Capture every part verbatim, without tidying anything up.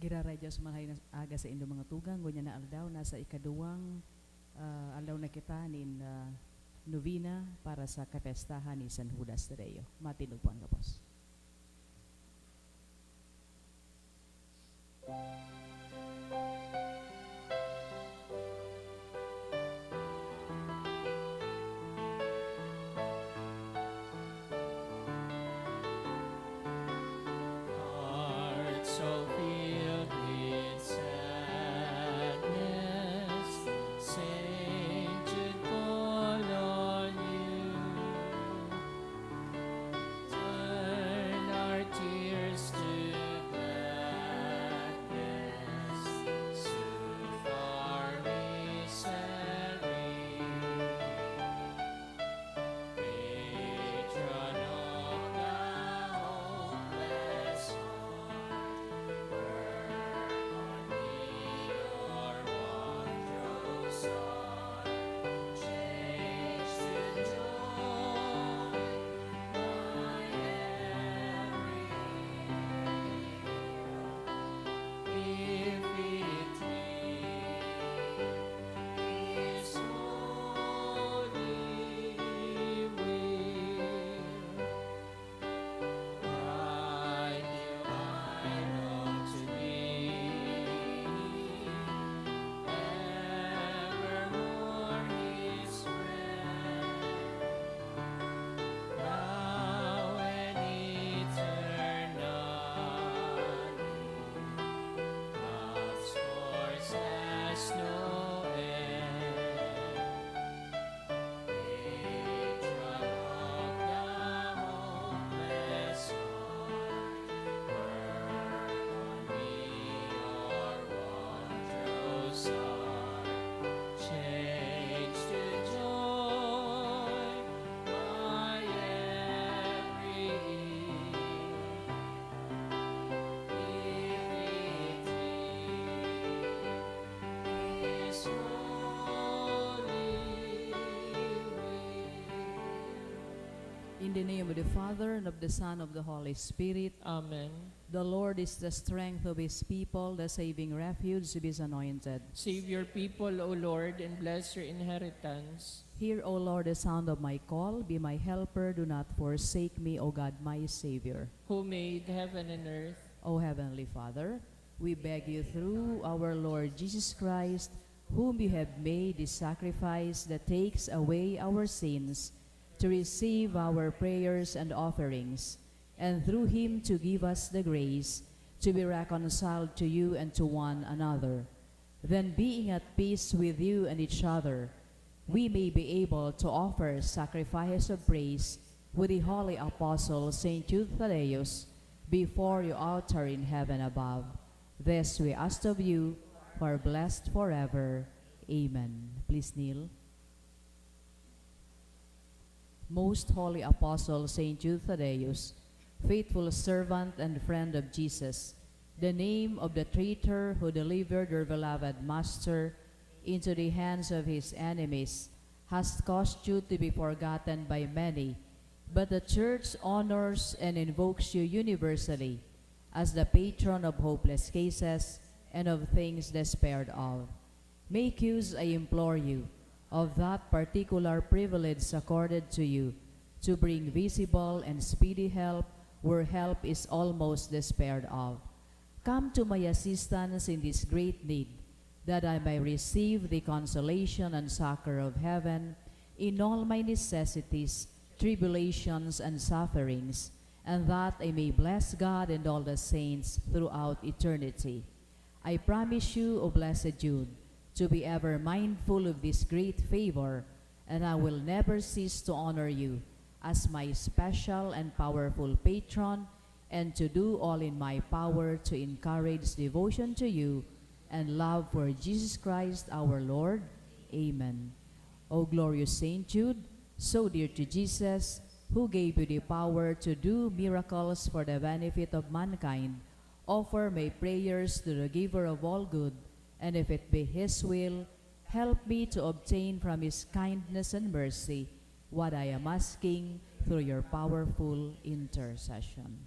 Giraray Dios, marahay na aga sa indo mga tugang. Ngunyan na aldaw, nasa ikaduwang, ah, aldaw na kita nin, ah, novena para sa kapestahan ni San Judas Tadeo. Matindog po ang gabos. Hearts so filled with sadness, Saint Jude call on you. Turn our tears to gladness, soothe our misery. Patron of the hopeless heart, work on me your wondrous art. Change to joy my every ill. If it be His holy will, like you I long to be, evermore His friend, now and eternally. God's force has no end. Patron of the hopeless heart, work on me your wondrous art. Change to joy my every ill. If it be His holy will. In the name of the Father, and of the Son, of the Holy Spirit. Amen. The Lord is the strength of His people, the saving refuge of His anointed. Save your people, O Lord, and bless your inheritance. Hear, O Lord, the sound of my call. Be my helper. Do not forsake me, O God, my Savior. Who made heaven and earth. O Heavenly Father, we beg you through our Lord Jesus Christ, whom you have made the sacrifice that takes away our sins, to receive our prayers and offerings, and through him to give us the grace to be reconciled to you and to one another. Then, being at peace with you and each other, we may be able to offer sacrifices of praise with the holy apostle Saint Jude Thaddeus before your altar in heaven above. This we ask of you, who are blessed forever. Amen. Please kneel. Most Holy Apostle Saint Jude Thaddeus, faithful servant and friend of Jesus, the name of the traitor who delivered your beloved Master into the hands of his enemies has caused you to be forgotten by many, but the Church honors and invokes you universally as the patron of hopeless cases and of things despaired of. Make use, I implore you, of that particular privilege accorded to you to bring visible and speedy help where help is almost despaired of. Come to my assistance in this great need, that I may receive the consolation and succor of heaven in all my necessities, tribulations, and sufferings, and that I may bless God and all the saints throughout eternity. I promise you, O blessed Jude, to be ever mindful of this great favor, and I will never cease to honor you as my special and powerful patron, and to do all in my power to encourage devotion to you and love for Jesus Christ our Lord. Amen. O glorious Saint Jude, so dear to Jesus, who gave you the power to do miracles for the benefit of mankind, offer my prayers to the Giver of all good, and if it be His will, help me to obtain from His kindness and mercy what I am asking through your powerful intercession.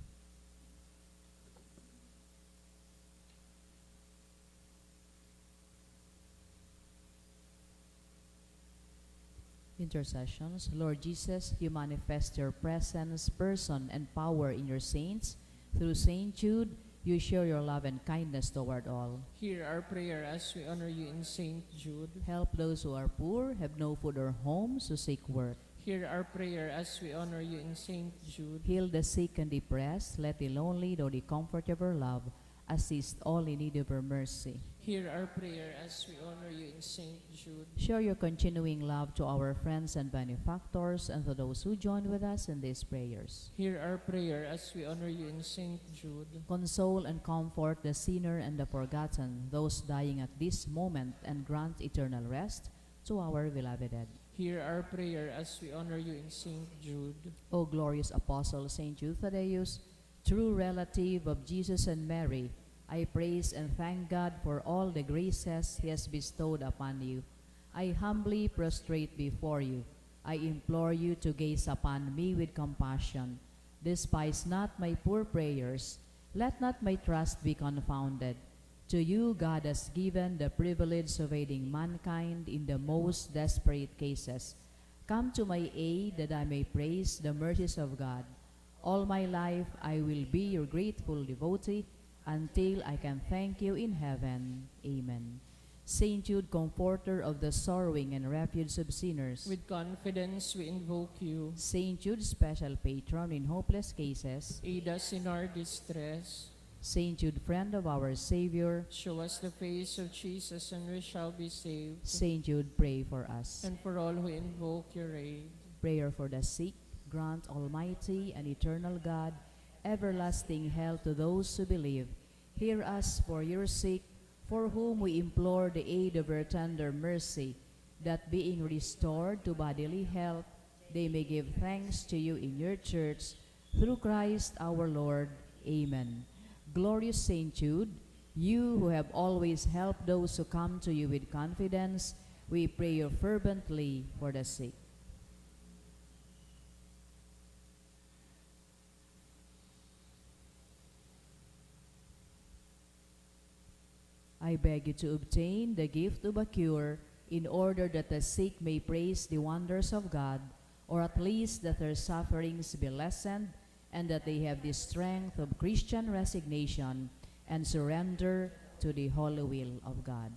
Intercessions. Lord Jesus, you manifest your presence, person, and power in your saints. Through Saint Jude, you show your love and kindness toward all. Hear our prayer as we honor you in Saint Jude. Help those who are poor, have no food or homes, who seek work. Hear our prayer as we honor you in Saint Jude. Heal the sick and depressed, let the lonely know the comfort of your love. Assist all in need of your mercy. Hear our prayer as we honor you in Saint Jude. Show your continuing love to our friends and benefactors and to those who join with us in these prayers. Hear our prayer as we honor you in Saint Jude. Console and comfort the sinner and the forgotten, those dying at this moment, and grant eternal rest to our beloved dead. Hear our prayer as we honor you in Saint Jude. O glorious Apostle Saint Jude Thaddeus, true relative of Jesus and Mary, I praise and thank God for all the graces He has bestowed upon you. I humbly prostrate before you. I implore you to gaze upon me with compassion. Despise not my poor prayers. Let not my trust be confounded. To you, God has given the privilege of aiding mankind in the most desperate cases. Come to my aid that I may praise the mercies of God. All my life I will be your grateful devotee until I can thank you in heaven. Amen. Saint Jude, comforter of the sorrowing and refuge of sinners. With confidence we invoke you. Saint Jude, special patron in hopeless cases. Aid us in our distress. Saint Jude, friend of our Savior. Show us the face of Jesus and we shall be saved. Saint Jude, pray for us. And for all who invoke your aid. Prayer for the sick. Grant, Almighty and eternal God, everlasting health to those who believe. Hear us for your sake, for whom we implore the aid of your tender mercy, that being restored to bodily health, they may give thanks to you in your church, through Christ our Lord. Amen. Glorious Saint Jude, you who have always helped those who come to you with confidence, we pray you fervently for the sick. I beg you to obtain the gift of a cure, in order that the sick may praise the wonders of God, or at least that their sufferings be lessened, and that they have the strength of Christian resignation and surrender to the holy will of God.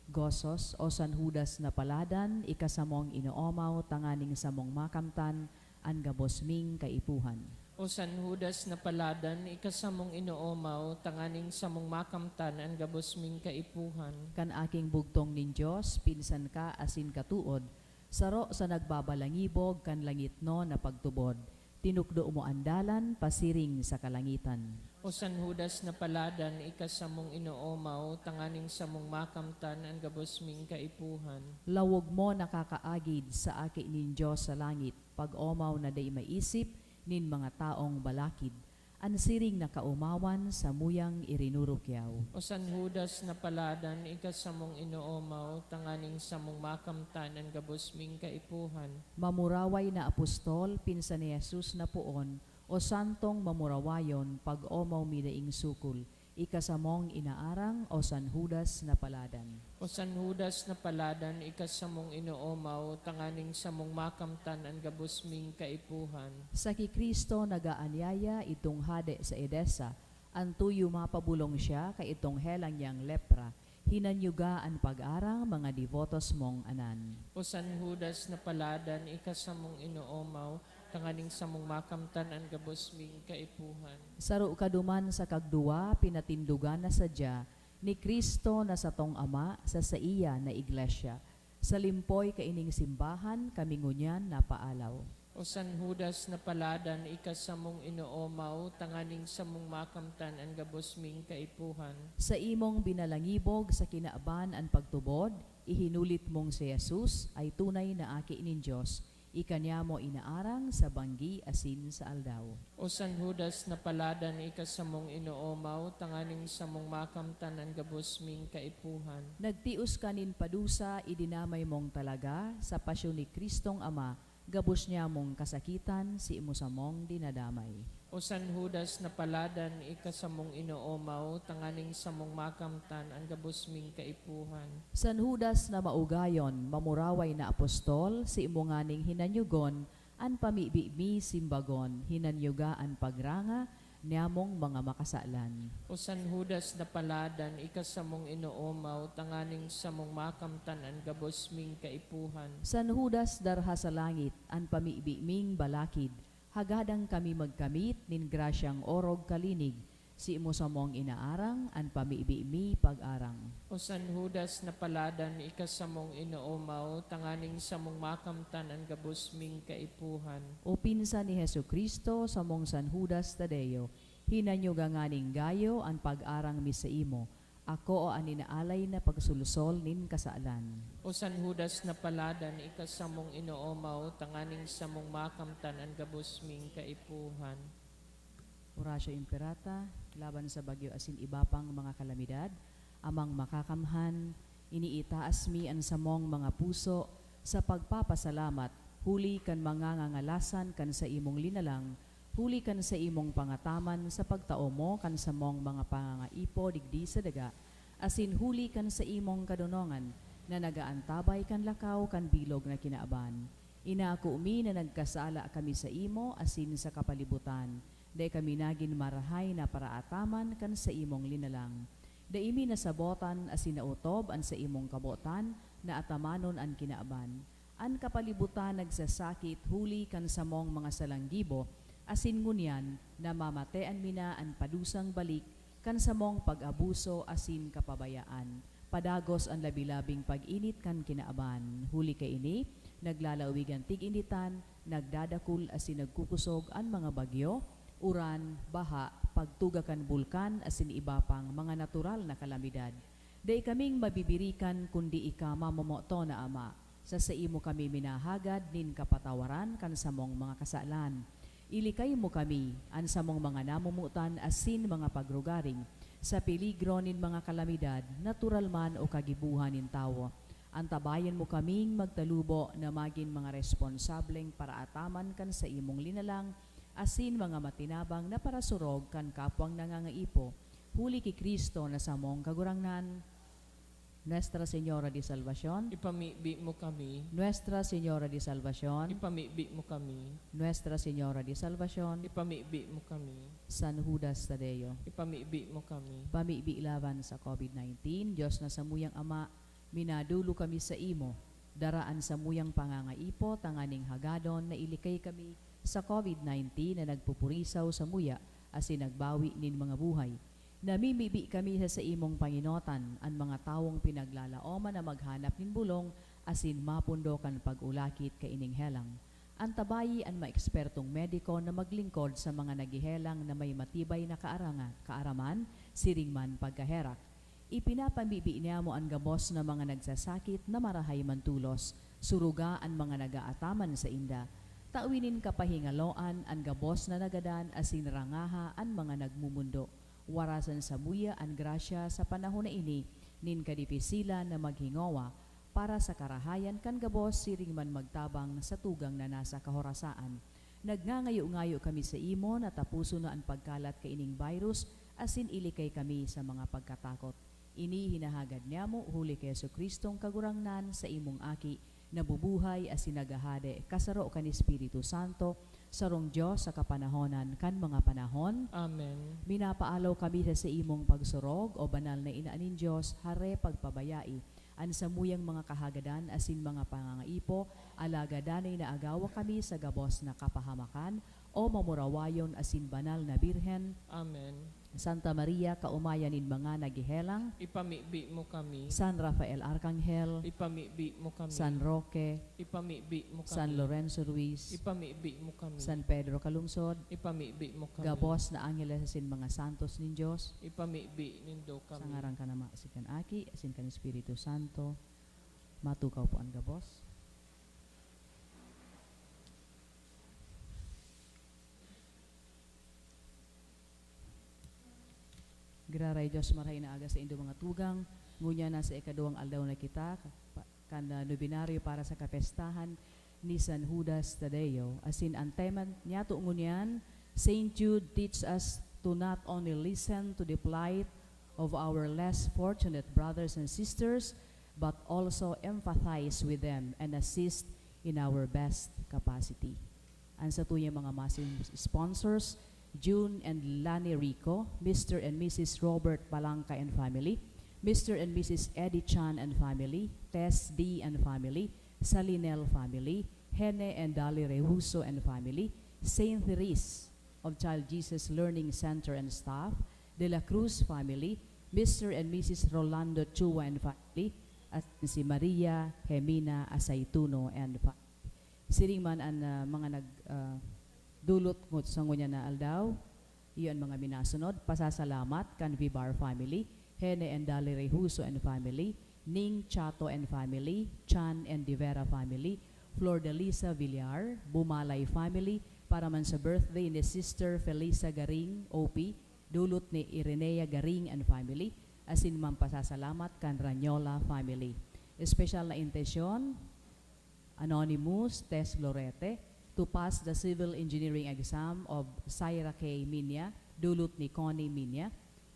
Gozos, o San Judas na paladan, ika samong inoomaw tanganing samong makamtan an gabos ming kaipuhan. O San Judas na paladan, ika samong inoomaw tanganing samong makamtan an gabos ming kaipuhan. Kan aking bugtong nin Dios, pinsan ka asin katood, saro sa nagbabalangibog kan langitnon na pagtubod, tinukdo mo an dalan pasiring sa kalangitan. O San Judas na paladan, ika samong inoomaw tanganing samong makamtan an gabos ming kaipuhan. Lawog mo nakakaagid sa Aki nin Dios sa langit, pag-omaw na dai maisip nin mga taong balakid, an siring na kaomawan samuyang irinurukyaw. O San Judas na paladan, ika samong inoomaw tanganing samong makamtan an gabos ming kaipuhan. Mamuraway na apostol, pinsan ni Jesus na poon, o santong mamurawayon, pag-omaw mi daing sukol, ika samong inaarang, o San Judas na paladan. O San Judas na paladan, ika samong inoomaw tanganing samong makamtan an gabos ming kaipuhan. Sa ki Cristo nag-aanyaya idtong hade sa Edesa, an tuyo mapabolong siya kaidtong helang niyang lepra. Hinanyuga an pag-arang, mga debotos mong anan. O San Judas na paladan, ika samong inoomaw tanganing samong makamtan an gabos ming kaipuhan. Saro ka duman sa kagduwa, pinatindogan na sadya ni Cristo na satong Ama sa saiya na iglesia. Sa limpoy kaining simbahan kami ngunyan napaalaw. O San Judas na paladan, ika samong inoomaw tanganing samong makamtan an gabos ming kaipuhan. Sa imong binalangibog sa kinaban an pagtubod, ihinulit mong si Jesus ay tunay na Aki nin Dios, ika niya mo inaarang sa banggi asin sa aldaw. O San Judas na paladan, ika samong inoomaw tanganing samong makamtan an gabos ming kaipuhan. Nagtios ka nin padusa, idinamay mong talaga sa pasyon ni Cristong Ama, Gabos niya mong kasakitan, si imo samong dinadamay. O San Judas na paladan, ika samong inoomaw, tanganing samong makamtan an gabos ming kaipuhan. San Judas na maugayon, mamuraway na apostol, si imo nganing hinanyugon, an pamibi mi simbagon, hinanyuga an pagranga, niamong mga makasalan. O San Judas na paladan, ika samong inoomaw, tanganing samong makamtan an gabos ming kaipuhan. San Judas darha sa langit, an pamibi ming balakid, hagadang kami magkamit nin grasyang orog kalinig, si imo samong inaarang, an pamibi mi pag-arang. O San Judas na paladan, ika samong inoomaw, tanganing samong makamtan an gabos ming kaipuhan. O pinsan ni Jesu-Cristo, samong San Judas Tadeo, hinanyuga nganing gayo an pag-arang mi sa imo, ako an inaalay na pagsolsol nin kasalan. O San Judas na paladan, ika samong inoomaw, tanganing samong makamtan an gabos ming kaipuhan. Oratio Imperata, laban sa bagyo asin iba pang mga kalamidad, Amang Makakamhan, iniitaas mi an samong mga puso sa pagpapasalamat huli kan mangangangalasan kan sa imong linalang, huli kan sa imong pangataman sa pagtao mo kan samong mga pangangaipo digdi sa daga, asin huli kan sa imong kadonongan na nagaantabay kan lakaw kan bilog na kinaban. Inako mi na nagkasala kami sa imo asin sa kapalibutan, dai kami nagin marahay na paraataman kan sa imong linalang. Dai mi nasabotan asin naotob an sa imong kabotan na atamanon an kinaban. An kapalibutan nagsasakit huli kan samong mga salang gibo, asin ngunyan namamatean mi na an padusang balik kan samong pag-abuso asin kapabayaan. Padagos an labi-labing pag-init kan kinaban. Huli kaini, naglalawig an tig-initan, nagdadakul asin nagkukusog an mga bagyo, uran, baha, pagtuga kan bulkan asin iba pang mga natural na kalamidad. Dai kaming mabibirikan kundi ika mamomoton na Ama. Sa saimo kami minahagad nin kapatawaran kan samong mga kasalan. Ilikay mo kami, an samong mga namomotan asin mga pagrugaring, sa peligro nin mga kalamidad, natural man o kagibohan nin tawo. Antabayan mo kaming magtalubo na magin mga responsableng paraataman kan saimong linalang asin mga matinabang na parasurog kan kapwang nangangaipo, huli ki Cristo na samong Kagurangnan. Nuestra Señora de Salvacion. Ipamibi mo kami. Nuestra Señora de Salvacion. Ipamibi mo kami. Nuestra Señora de Salvacion. Ipamibi mo kami. San Judas Tadeo. Ipamibi mo kami. Pamibi laban sa COVID nineteen, Dios na samuyang Ama, minadulo kami sa imo. Dara an samuyang pangangaipo tanganing hagadon na ilikay kami sa COVID nineteen na nagpupurisaw samuya asin nagbawi nin mga buhay. Namimibi kami sa saimong panginotan, an mga tawong pinaglalaoman na maghanap nin bolong asin mapundo kan pag-ulakit kaining helang. Antabayi an maekspertong mediko na maglingkod sa mga naghehelang na may matibay na kaaranga-, kaaraman, siring man pagkaherak. Ipinapamibi niamo an gabos na mga nagsasakit na marahay mantolos, suruga an mga nagaataman sainda. Tawi nin kapahingaloan an gabos na nagadan asin rangaha an mga nagmumundo. Warasan samuya an grasya sa panahon na ini nin kadipisilan na maghingowa para sa karahayan kan gabos siring man magtabang sa tugang na nasa kahorasaan. Nagngangayo-ngayo kami sa imo na taposon na an pagkalat kaining virus asin ilikay kami sa mga pagkatakot. Ini hinahagad niamo huli ki Jesu-Cristong Kagurangnan, sa imong Aki, nabubuhay asin naghahade kasaro kan Espiritu Santo, sarong Dios sa kapanahonan kan mga panahon. Amen. Minapaalaw kami sa saimong pagsurog, O banal na Ina nin Dios, Hare pagpabayai an samuyang mga kahagadan asin mga pangangaipo, alagad danay na agawa kami sa gabos na kapahamakan, O mamurawayon asin banal na Birhen. Amen. Santa Maria, kaomayan nin mga naghehelang. Ipamibi mo kami. San Rafael Arkanghel. Ipamibi mo kami. San Roque. Ipamibi mo kami. San Lorenzo Ruiz. Ipamibi mo kami. San Pedro Calungsod. Ipamibi mo kami. Gabos na angeles asin mga santos nin Dios. Ipamibi nindo kami. Sa ngaran kan Ama, asin kan Aki, asin kan Espiritu Santo. Matukaw po an gabos. Giraray Dios, marahay na aga saindo mga tugang. Ngunyan nasa ikaduwang aldaw na kita, pa-, kan, ah, nobenaryo para sa kapestahan ni San Judas Tadeo, asin an tema niyato ngunyan, Saint Jude teach us to not only listen to the plight of our less fortunate brothers and sisters, but also empathize with them and assist in our best capacity. An satuyang mga massive sponsors, June and Lani Rico, Mister and Missus Robert Palangka and family, Mister and Missus Eddie Chan and family, Tess D and family, Salinel family, Hene and Dali Rehuso and family, Saint Therese of Child Jesus Learning Center and staff, De La Cruz family, Mister and Missus Rolando Chua and family, at si Maria Hemina Asaituno and family. Siring man an, ah, mga nag, ah, dulot ngut sa ngunyan na aldaw, iyo an mga minasunod, pasasalamat kan Vibar family, Hene and Dali Rehuso and family, Ning Chato and family, Chan and De Vera family, Flor de Lisa Villar, Bumalay family, para man sa birthday ni Sister Felisa Garing, O P, dulot ni Irenea Garing and family, asin man pasasalamat kan Ranyola family. Espesyal na intensyon, Anonymous Tess Lorete, to pass the civil engineering exam of Syra K Minya, dulot ni Connie Minya,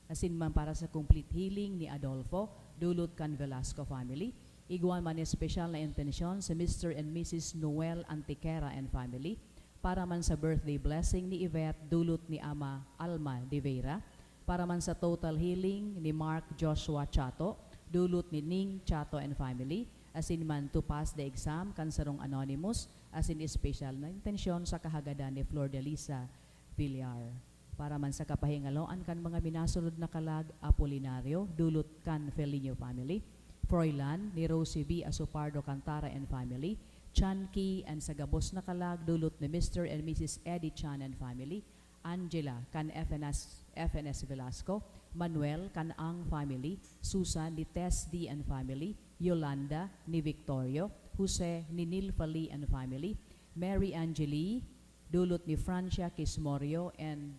asin man para sa complete healing ni Adolfo, dulot kan Velasco family. Igwa man espesyal na intensyon si Mister and Missus Noel Antiquera and family, para man sa birthday blessing ni Yvette, dulot ni Ama Alma de Vera, para man sa total healing ni Mark Joshua Chato, dulot ni Ning Chato and family, asin man to pass the exam kan sarong anonymous, asin espesyal na intensyon sa kahagadan ni Flor de Lisa Villar. Para man sa kapahingaloan kan mga minasunod na kalag, Apolinario, dulot kan Felinio family, Froilan, ni Rosie V Asopardo Cantara and family, Chan Ki and sa gabos na kalag, dulot ni Mister and Missus Eddie Chan and family, Angela kan F N S, F N S Velasco, Manuel kan Ang family, Susan ni Tess D and family, Yolanda ni Victorio, Jose ni Nilfali and family, Mary Angeli, dulot ni Francia Quismorio and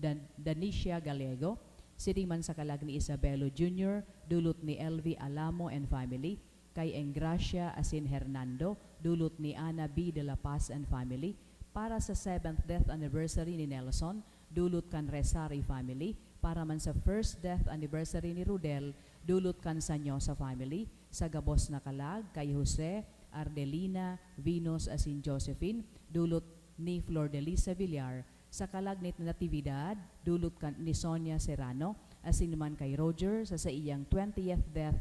Dan-, Danicia Gallego, siring man sa kalag ni Isabelo Junior, dulot ni Elvi Alamo and family, kay Engracia asin Hernando, dulot ni Ana B de la Paz and family, para sa seventh death anniversary ni Nelson, dulot kan Resari family, para man sa first death anniversary ni Rodel, dulot kan Sanyosa family, sa gabos na kalag kay Jose, Ardelina, Venus asin Josephine, dulot ni Flor de Lisa Villar, sa kalag ni Natividad, dulot kan, ni Sonia Serrano, asin man kay Roger sa saiyang twentieth death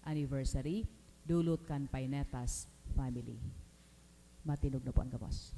anniversary, dulot kan Painetas family. Matinog na po ang gabos.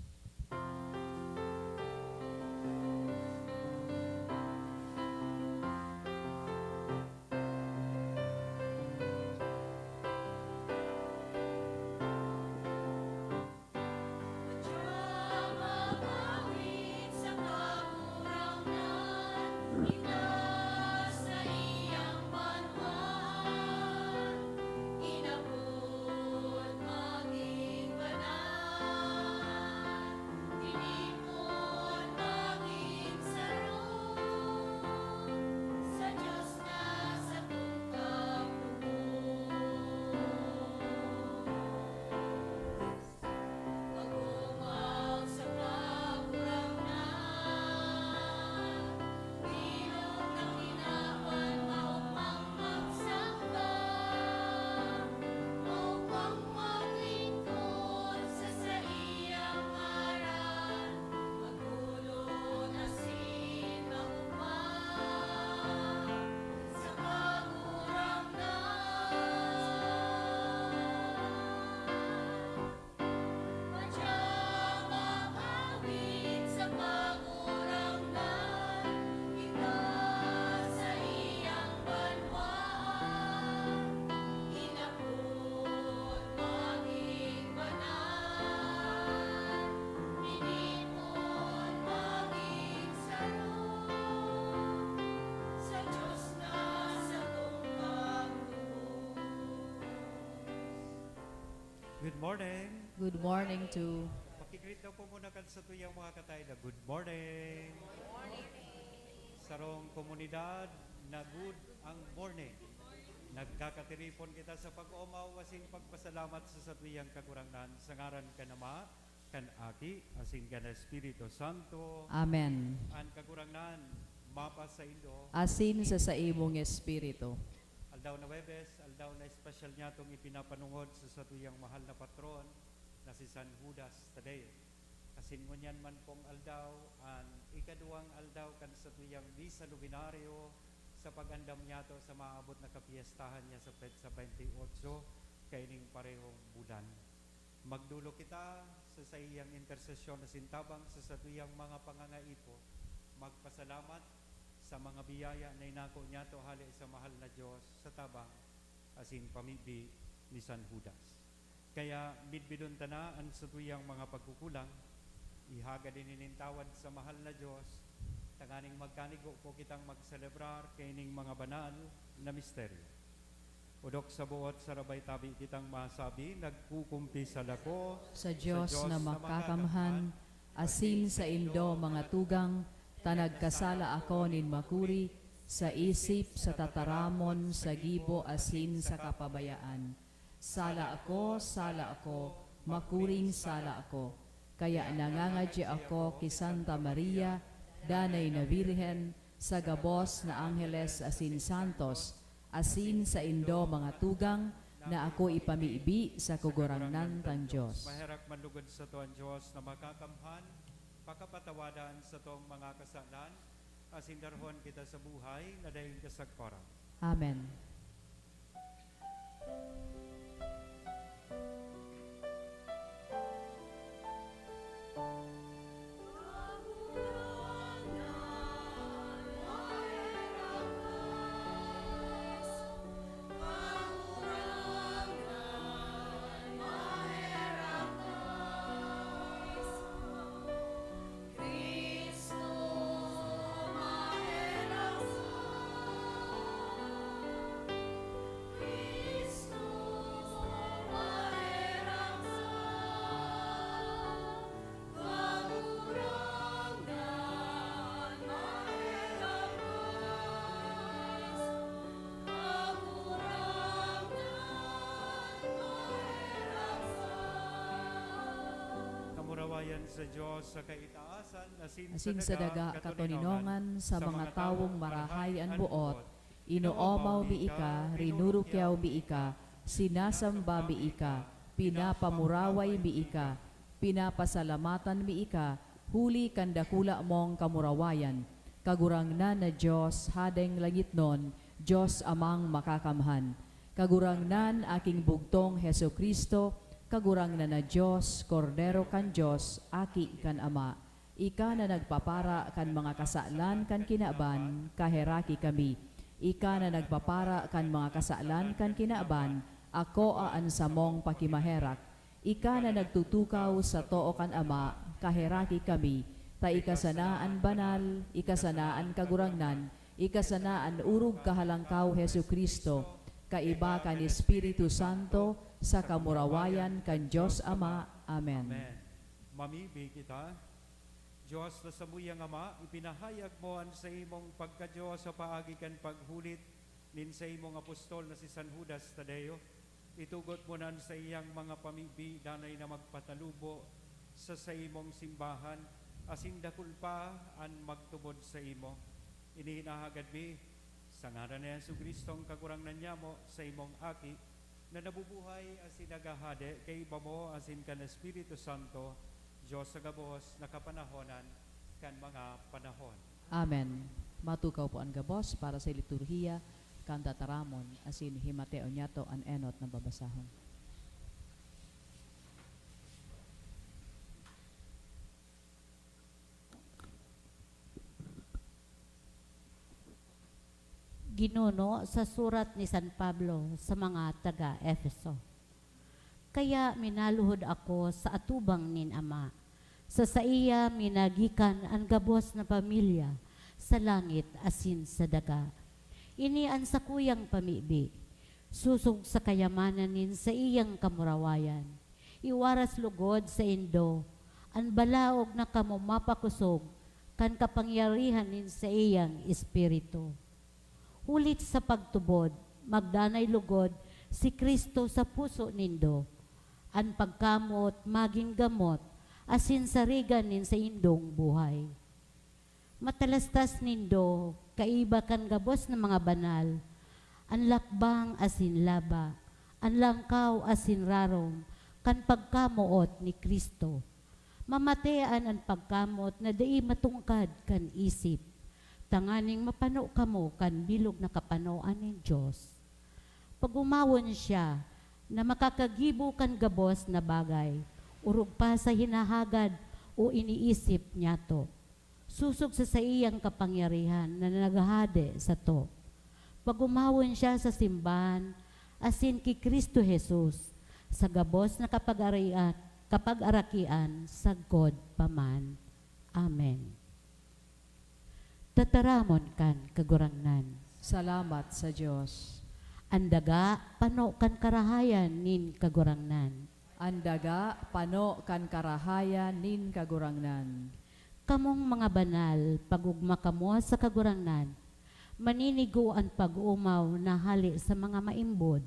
Good morning. Good morning to. Pakigreet daw po muna kan satuyang mga kataida. Good morning. Sarong komunidad na good ang morning. Nagkakatiripon kita sa pag-omaw asin pagpasalamat sa satuyang Kagurangnan, sa ngaran kan Ama, kan Aki, asin kan Espiritu Santo. Amen. An Kagurangnan mapasaindo. Asin sa saimong espiritu. Aldaw na Huwebes, aldaw na espesyal niyatong ipinapanungod sa satuyang mahal na patron na si San Judas Tadeo. Asin ngunyan man pong aldaw, an ikaduwang aldaw kan satuyang Misa Novenario sa pag-andam niyato sa maabot na kapiyestahan niya sa petsa baynte otso kaining parehong bulan. Magdolok kita sa saiyang intersesyon asin tabang sa satuyang mga pangangaipo, magpasalamat sa mga biyaya na inako niyato hale sa mahal na Dios sa tabang asin pamibi ni San Judas. Kaya bidbidon ta na an satuyang mga pagkukulang, ihagad ini nin tawad sa mahal na Dios, tanganing magkanigo po kitang magselebrar kaining mga banal na misteryo. Odok sa buot sarabay tabi kitang masabi, nagkukumpisal ako Sa Dios na makakamhan, asin saindo, mga tugang, ta nagkasala ako nin makuri, sa isip, sa tataramon, sa gibo, asin sa kapabayaan. Sala ako, sala ako, makuring sala ako. Kaya nangangadya ako ki Santa Maria, Danay na Birhen, sa gabos na angheles asin santos, asin saindo, mga tugang, na ako ipamibi sa Kagurangnan tang Dios. Maherak man lugod sato an Dios na makakamhan, pakapatawadan satong mga kasalan, asin darhon kita sa buhay na daing kasagparan. Amen. Kamurawayan sa Dios sa kaitaasan, asin sa daga katoninongan, sa mga tawong marahay an boot. Inoomaw mi ika, rinurukyaw mi ika, sinasamba mi ika, pinapamuraway mi ika, pinapasalamatan mi ika, huli kan dakula mong kamurawayan. Kagurangnan na Dios, Hadeng langitnon, Dios Amang Makakamhan. Kagurangnan, Aking Bugtong Jesu-Cristo, Kagurangnan na Dios, Kordero kan Dios, Aki kan Ama. Ika na nagpapara kan mga kasalan kan kinaban, kaheraki kami. Ika na nagpapara kan mga kasalan kan kinaban, akoa an samong pakimaherak. Ika na nagtutukaw sa too kan Ama, kaheraki kami. Ta ika sana an banal, ika sana an kagurangnan, ika sana an orog kahalangkaw, Jesu-Cristo, kaiba kan Espiritu Santo, sa kamurawayan kan Dios Ama. Amen. Amen. Mamibi kita. Dios na samuyang Ama, ipinahayag mo an saimong pagka-Dios sa paagi kan paghulit nin saimong apostol na si San Judas Tadeo. Itugot mo na an saiyang mga pamibi danay na magpatalubo sa saimong simbahan, asin dakul pa an magtubod saimo. Ini hinahagad mi sa ngaran ni Jesu-Cristong Kagurangnan nyamo, saimong Aki, na nabubuhay asin naghahade kaiba mo asin kan Espiritu Santo, Dios sa gabos na kapanahonan kan mga panahon. Amen. Matukaw po an gabos para sa liturhiya kan tataramon, asin himateon niyato an enot na babasahon. Ginuno sa surat ni San Pablo sa mga taga Efeso. Kaya minaluhod ako sa atubang nin Ama. Sa saiya minagikan an gabos na pamilya sa langit asin sa daga. Ini an sakuyang pamibi, sosog sa kayamanan nin saiyang kamurawayan. Iwaras logod saindo an balaog na kamo mapakosog kan kapangyarihan nin saiyang Espiritu. Huli sa pagtubod, Magdanay lugod si Cristo sa puso nindo. An pagkamoot magin gamot asin sarigan nin saindong buhay. Matalastas nindo, kaiba kan gabos na mga banal, an lakbang asin laba, an langkaw asin rarom kan pagkamoot ni Cristo. Mamatean an pagkamoot na dai matungkad kan isip, tanganing mapano kamo kan bilog na kapanoan nin Dios. Pag-omawon siya na makakagibo kan gabos na bagay, orog pa sa hinahagad o iniisip nyato, sosog sa saiyang kapangyarihan na naghahade sato. Pag-omawon siya sa simbahan asin ki Cristo Jesus, sa gabos na kapag-arian, kapag-arakian, sagkod pa man. Amen. Tataramon kan Kagurangnan. Salamat sa Dios. An daga pano kan karahayan nin Kagurangnan. An daga pano kan karahayan nin Kagurangnan. Kamong mga banal, pag-ogma kamo sa Kagurangnan. Maninigo an pag-omaw na hale sa mga maimbod.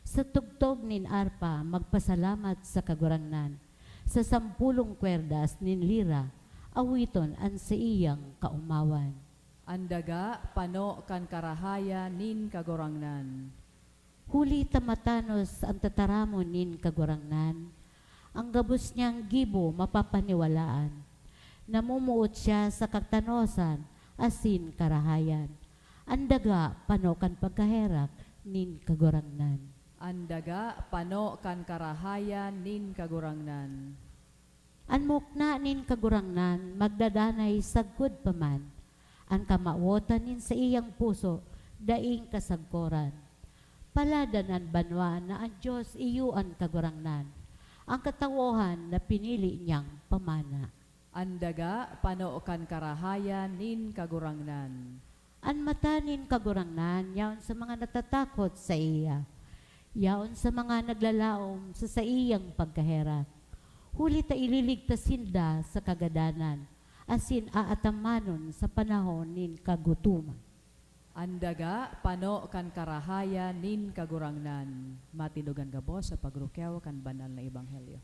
Sa tugtog nin arpa, magpasalamat sa Kagurangnan. Sa sampolong kwerdas nin lira, awiton an saiyang kaomawan. An daga pano kan karahayan nin Kagurangnan. Huli ta matanos an tataramon nin Kagurangnan, an gabos niyang gibo mapapaniwalaan. Namumuot siya sa katanosan asin karahayan. An daga pano kan pagkaherak nin Kagurangnan. An daga pano kan karahayan nin Kagurangnan. An mukna nin Kagurangnan magdadanay sagkod pa man. An kamawotan nin saiyang puso daing kasagkoran. Paladan an banwa na an Dios iyo an Kagurangnan, an katawohan na pinili niyang pamana. An daga pano kan karahayan nin Kagurangnan. An mata nin Kagurangnan yaon sa mga natatakot saiya, yaon sa mga naglalaom sa saiyang pagkaherak. Huli ta ililigtas sinda sa kagadanan, asin aatamanon sa panahon nin kagutoman. An daga pano kan karahayan nin Kagurangnan. Matinugan gabos sa pagrukyaw kan banal na ebanghelyo.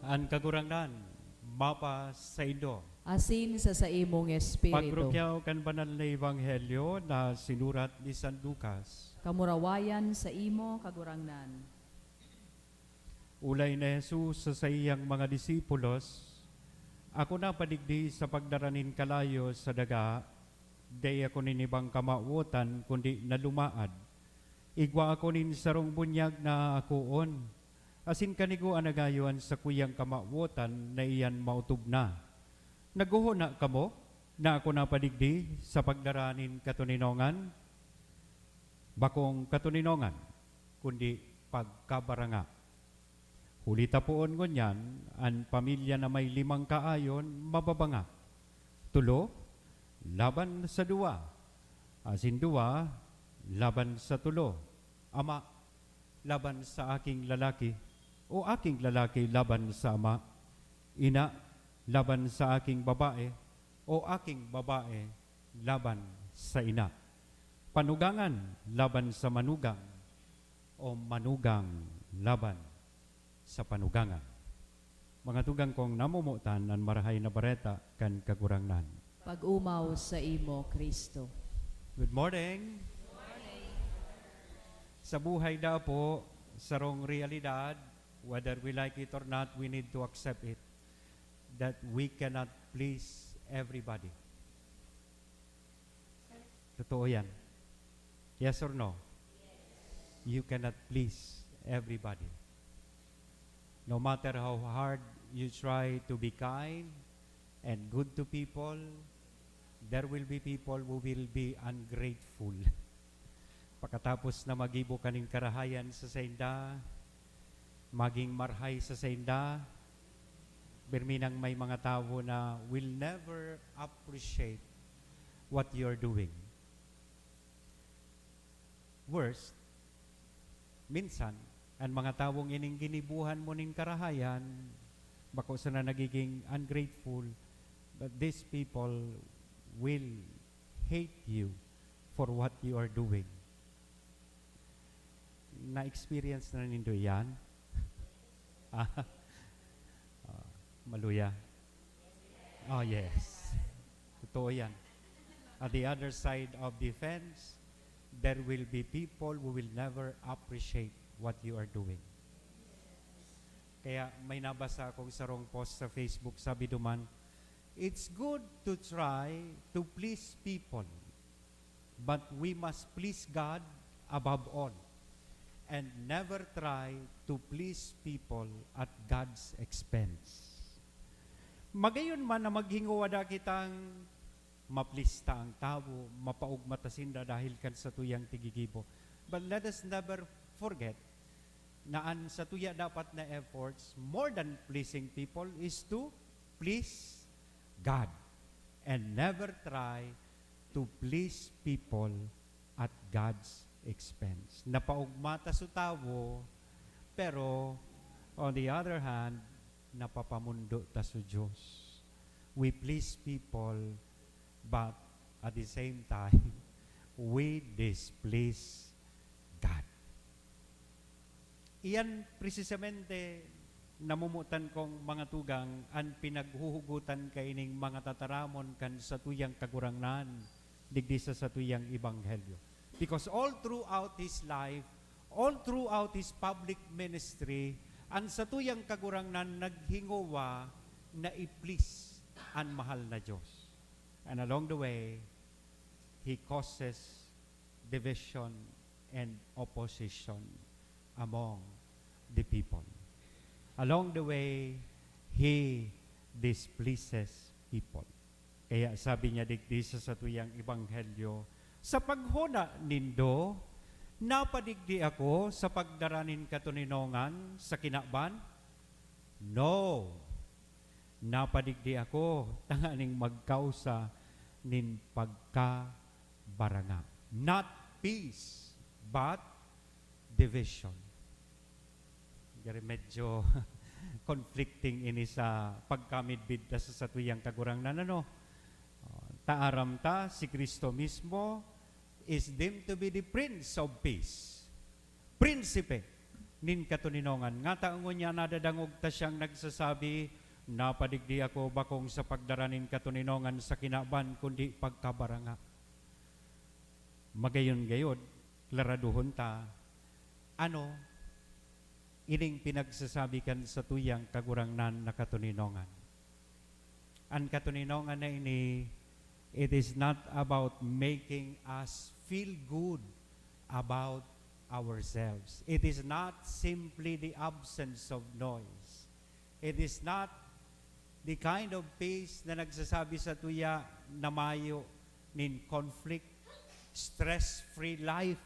An Kagurangnan mapasaindo. Asin sa saimong espiritu. Pagrukyaw kan banal na ebanghelyo na sinurat ni San Lucas. Kamurawayan saimo, Kagurangnan. Olay ni Jesus sa saiyang mga disipulos, "Ako na padigdi sa pagdara nin kalayo sa daga, dai ako nin ibang kamawotan kundi na lumaad. Igwa ako nin sarong bunyag na akoon, asin kanigo an nagayo an sakuyang kamawotan na iyan maotob na. Naghohona kamo na ako na padigdi sa pagdara nin katoninongan? Bakong katoninongan, kundi pagkabaranga. Huli ta poon ngunyan, an pamilya na may limang kaayon mababanga. Tolo laban sa duwa, asin duwa laban sa tolo. Ama laban sa aking lalaki, o aking lalaki laban sa ama. Ina laban sa aking babae, o aking babae laban sa ina. Panugangan laban sa manugang, o manugang laban sa panugangan. Mga tugang kong namomotan, an Marahay na Bareta kan Kagurangnan. Pag-omaw saimo, Cristo. Good morning. Sa buhay daa po, sarong realidad, whether we like it or not, we need to accept it, that we cannot please everybody. Totoo yan. Yes or no? You cannot please everybody. No matter how hard you try to be kind and good to people, there will be people who will be ungrateful. Pakatapos na magibo ka nin karahayan sa sainda, maging marhay sa sainda, birminang may mga tawo na will never appreciate what you're doing. Worst, minsan, an mga tawong ining ginibohan mo nin karahayan, bako sana nagiging ungrateful, but these people will hate you for what you are doing. Na-experience na nindo iyan? Ah, ah, maluya. Oh, yes. Totoo yan. At the other side of the fence, there will be people who will never appreciate what you are doing. Kaya may nabasa akong sarong post sa Facebook, sabi duman, "It's good to try to please people, but we must please God above all, and never try to please people at God's expense." Magayon man na maghingowa da kitang maplista ang tawo, mapaogma ta sinda dahil kan satuyang tigigibo. But let us never forget na an satuya dapat na efforts, more than pleasing people, is to please God and never try to please people at God's expense. Napaogma ta su tawo, pero on the other hand, napapamondo ta su Dios. We please people, but at the same time, we displease God. Iyan presisamente, namomotan kong mga tugang, an pinaghuhugutan kaining mga tataramon kan satuyang Kagurangnan digdi sa satuyang ebanghelyo. Because all throughout his life, all throughout his public ministry, an satuyang Kagurangnan naghingowa na i-please an mahal na Dios. And along the way, he causes division and opposition among the people. Along the way, he displeases people. Kaya sabi niya digdi sa satuyang ebanghelyo, "Sa paghona nindo, napadigdi ako sa pagdara nin katoninongan sa kinaban? No! Napadigdi ako tanganing magkausa nin pagkabaranga." Not peace, but division. Gari medyo conflicting ini sa pagkamidbid ta sa satuyang Kagurangnan, ano? Oh, ta aram ta, si Cristo mismo is deemed to be the Prince of Peace. Prinsipe nin katoninongan. Ngata ngunyan nadadangog ta siyang nagsasabi, "Napadigdi ako bakong sa pagdara nin katoninongan sa kinaban, kundi pagkabaranga." Magayon gayod, klaraduhon ta, ano ining pinagsasabi kan satuyang Kagurangnan na katoninongan? An katoninongan na ini, it is not about making us feel good about ourselves. It is not simply the absence of noise. It is not the kind of peace na nagsasabi sa tuya na mayo nin conflict, stress-free life.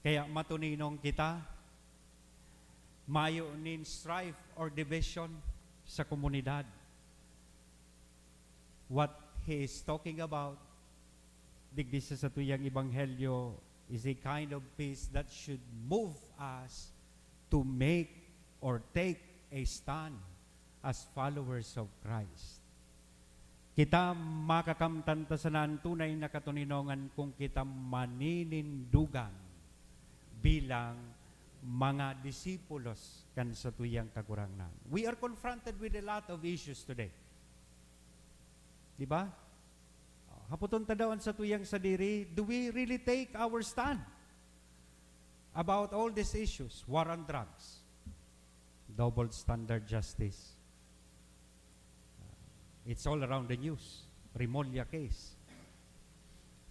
Kaya matoninong kita, mayo nin strife or division sa komunidad. What he is talking about, digdi sa satuyang ebanghelyo, is a kind of peace that should move us to make or take a stand as followers of Christ. Kita makakamtan ta sana an tunay na katoninongan kung kita maninindugan bilang mga disipulos kan satuyang Kagurangnan. We are confronted with a lot of issues today. Di ba? Hapoton ta daw an satuyang sadiri, do we really take our stand about all these issues? War on drugs, double standard justice. Uh, it's all around the news. Remulla case.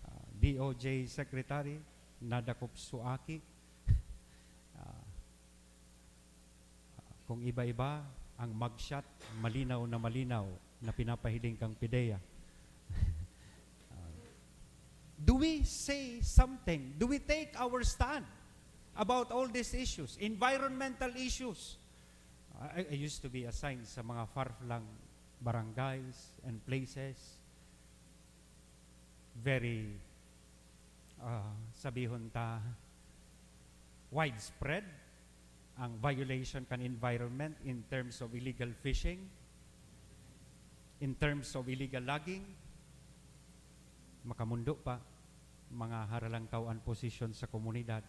Uh, D O J secretary, nadakop su aki. Uh, uh, kung iba-iba, ang mugshot, malinaw na malinaw na pinapahiling kang PDEA. Uh, do we say something? Do we take our stand about all these issues? Environmental issues. I, I used to be assigned sa mga far-flung barangays and places. Very, ah, sabihon ta, widespread ang violation kan environment in terms of illegal fishing, in terms of illegal logging. Makamundo pa, mga haralangkaw an posisyon sa komunidad.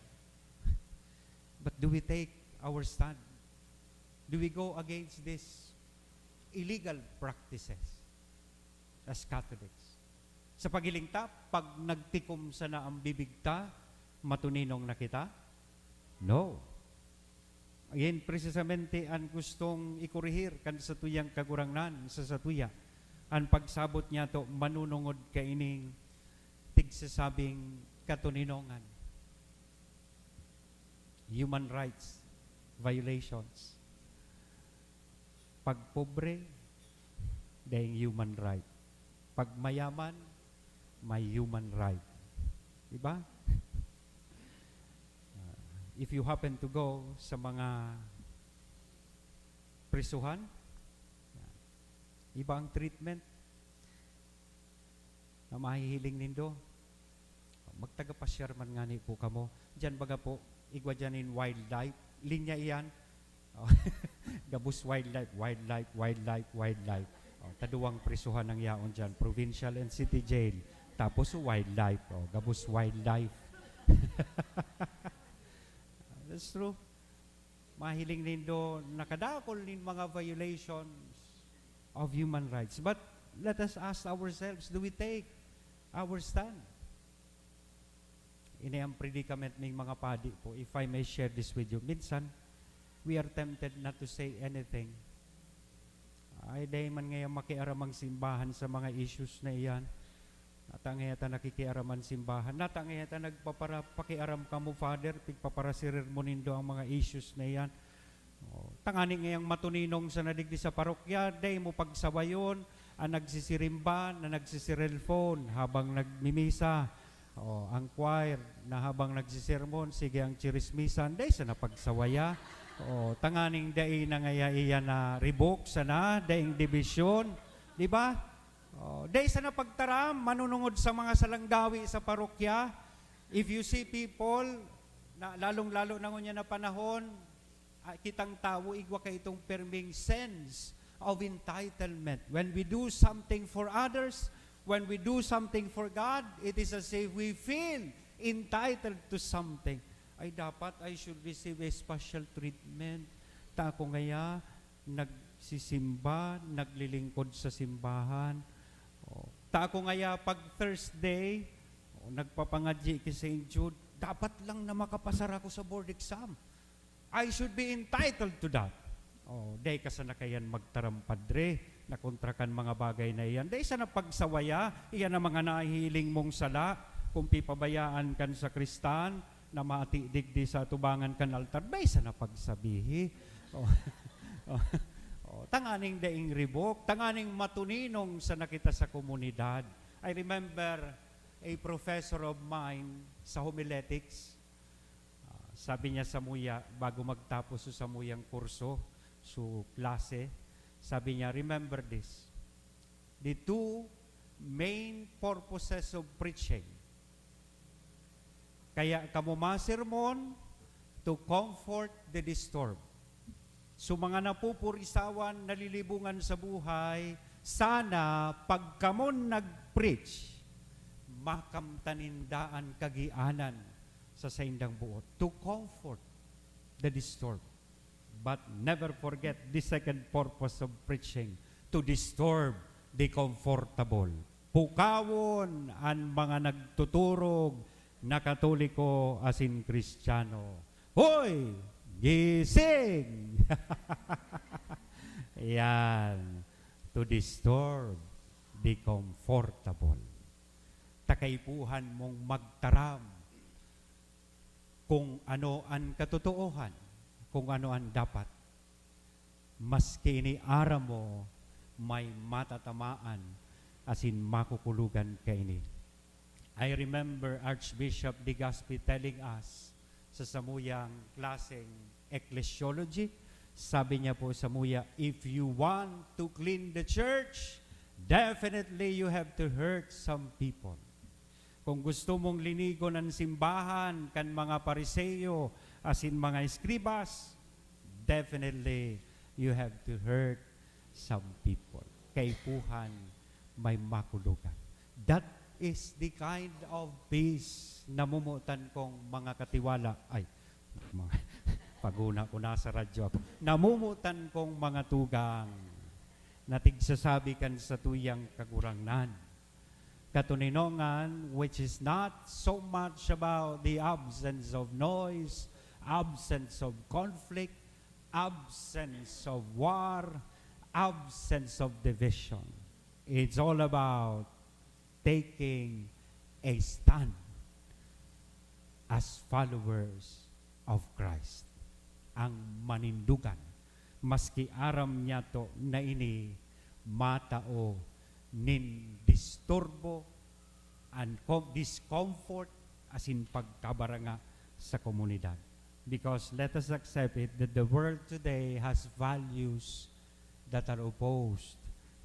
But do we take our stand? Do we go against these illegal practices as Catholics? Sa paghiling ta, pag nagtikom sana ang bibig ta, matuninong na kita? No. Yan precisamente an gustong ikorehir kan satuyang Kagurangnan sa satuya. An pagsabot niyato, manunungod kaining tigsasabing katoninongan. Human rights violations. Pag pobre, daing human right. Pag mayaman, may human right. Di ba? Ah, if you happen to go sa mga prisuhan, iba ang treatment na mahihiling nindo. Magtagapasyar man ngani po kamo. Diyan baga po, igwa diyan in wildlife. Linya iyan. Oh, gabos wildlife, wildlife, wildlife, wildlife. Oh, taduwang prisuhan ang yaon diyan, provincial and city jail. Tapos wildlife, oh, gabos wildlife. That's true. Mahiling nindo nakadakol nin mga violations of human rights. But let us ask ourselves, do we take our stand? Ini ang predicament ning mga padi po, if I may share this with you. Minsan, we are tempted not to say anything. Ay, dai man ngaya makiaram ang simbahan sa mga issues na iyan. Nata ngaya ta nakikiaram an simbahan. Nata ngaya ta nagpapara-, pakiaram kamo, Father, pigpaparasirer mo nindo ang mga issues na iyan. Oh, tangani ngayang matuninong sana digdi sa parokya, dai mo pagsawayon an nagsisirimba na nagsisiselpon habang nagmimisa. Oh, ang choir na habang nagsisermon, sige ang chirismisan, dai sana pagsawaya. Oh, tanganing dai na ngaya iya na-revoke sana, daing dibisyon, di ba? Oh, dai sana pagtaram, manunungod sa mga salanggawi sa parokya. If you see people, na, lalong-lalo na ngunyan na panahon, ah, kitang tawo, igwa kaitong perming sense of entitlement. When we do something for others, when we do something for God, it is as if we feel entitled to something. Ay, dapat I should receive a special treatment. Ta ako ngaya, nagsisimba, naglilingkod sa simbahan. O, ta ako ngaya, pag Thursday, o, nagpapangadyi ki Saint Jude, dapat lang na makapasar ako sa board exam. I should be entitled to that. Oh, dai ka sana kayan magtaram, padre, na kontra kan mga bagay na iyan. Dai sana pagsawaya, iyan ang mga nahihiling mong sala, kung pipabayaan kan sakristan na mati digdi sa atubangan kan altar, dai sana pagsabihi. Oh. Oh. Oh, tanganing daing ribok, tanganing matuninong sana kita sa komunidad. I remember a professor of mine sa homiletics, ah, sabi niya samuya, bago magtapos sa samuyang kurso, so klase, sabi niya, "Remember this, the two main purposes of preaching. Kaya kamo masermon, to comfort the disturbed. So, mga napupurisawan, nalilibungan sa buhay, sana pag kamo nag-preach, makamtan ninda an kagianan sa saindang buot to comfort the disturbed. But never forget the second purpose of preaching, to disturb the comfortable. Pukawon an mga nagtuturog na Katoliko asin Kristiyano. Hoy! Gising! Yan. To disturb the comfortable. Ta kaipuhan mong magtaram kung ano an katotoohan, kung ano an dapat. Maski ini aram mo, may matatamaan asin makukulogan kaini. I remember Archbishop Legazpi telling us sa samuyang klaseng ecclesiology, sabi niya po samuya, "If you want to clean the church, definitely you have to hurt some people." Kung gusto mong linigon an simbahan kan mga Pariseo asin mga eskribas, definitely you have to hurt some people. Kaipuhan may makulogan. That is the kind of peace na namomotan kong mga katiwala. Ay, mga, paguna ko, nasa radyo ako. Namomotan kong mga tugang na tigsasabi kan satuyang Kagurangnan. Katoninongan, which is not so much about the absence of noise, absence of conflict, absence of war, absence of division. It's all about taking a stand as followers of Christ. Ang manindugan, maski aram niyato na ini matao nin disturbo, and com-, discomfort, asin pagkabaranga sa komunidad. Because let us accept it that the world today has values that are opposed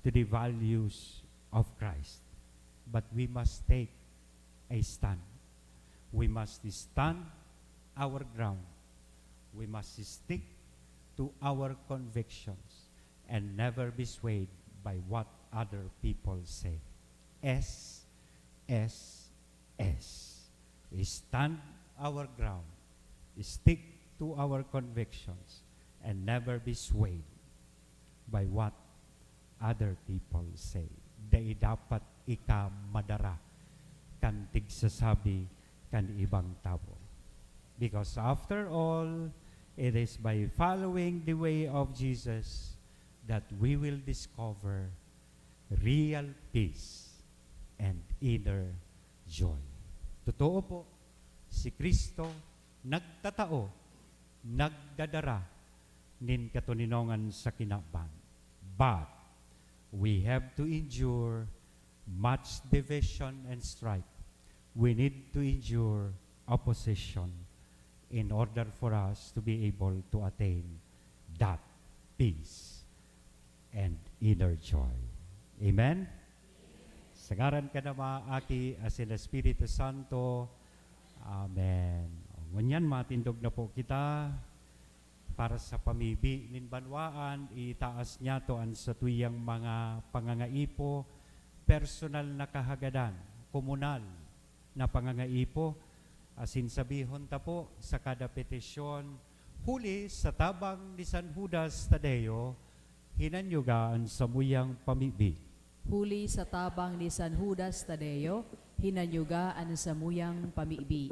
to the values of Christ. But we must take a stand. We must stand our ground. We must stick to our convictions and never be swayed by what other people say. S, S, S. Stand our ground. Stick to our convictions and never be swayed by what other people say. Dai dapat ika madara kan tigsasabi kan ibang tawo. Because after all, it is by following the way of Jesus that we will discover real peace and inner joy. Totoo po, si Cristo nagtatao, nagdadara nin katoninongan sa kinaban. But we have to endure much division and strife. We need to endure opposition in order for us to be able to attain that peace and inner joy. Amen? Sa ngaran kan Ama, Aki, asin Espiritu Santo. Amen. Ngunyan, matindog na po kita para sa pamibi nin banwaan. Itaas niyato an satuyang mga pangangaipo, personal na kahagadan, komunal na pangangaipo, asin sabihon ta po sa kada petisyon, huli sa tabang ni San Judas Tadeo, hinanyuga an samuyang pamibi. Huli sa tabang ni San Judas Tadeo, hinanyuga an samuyang pamibi.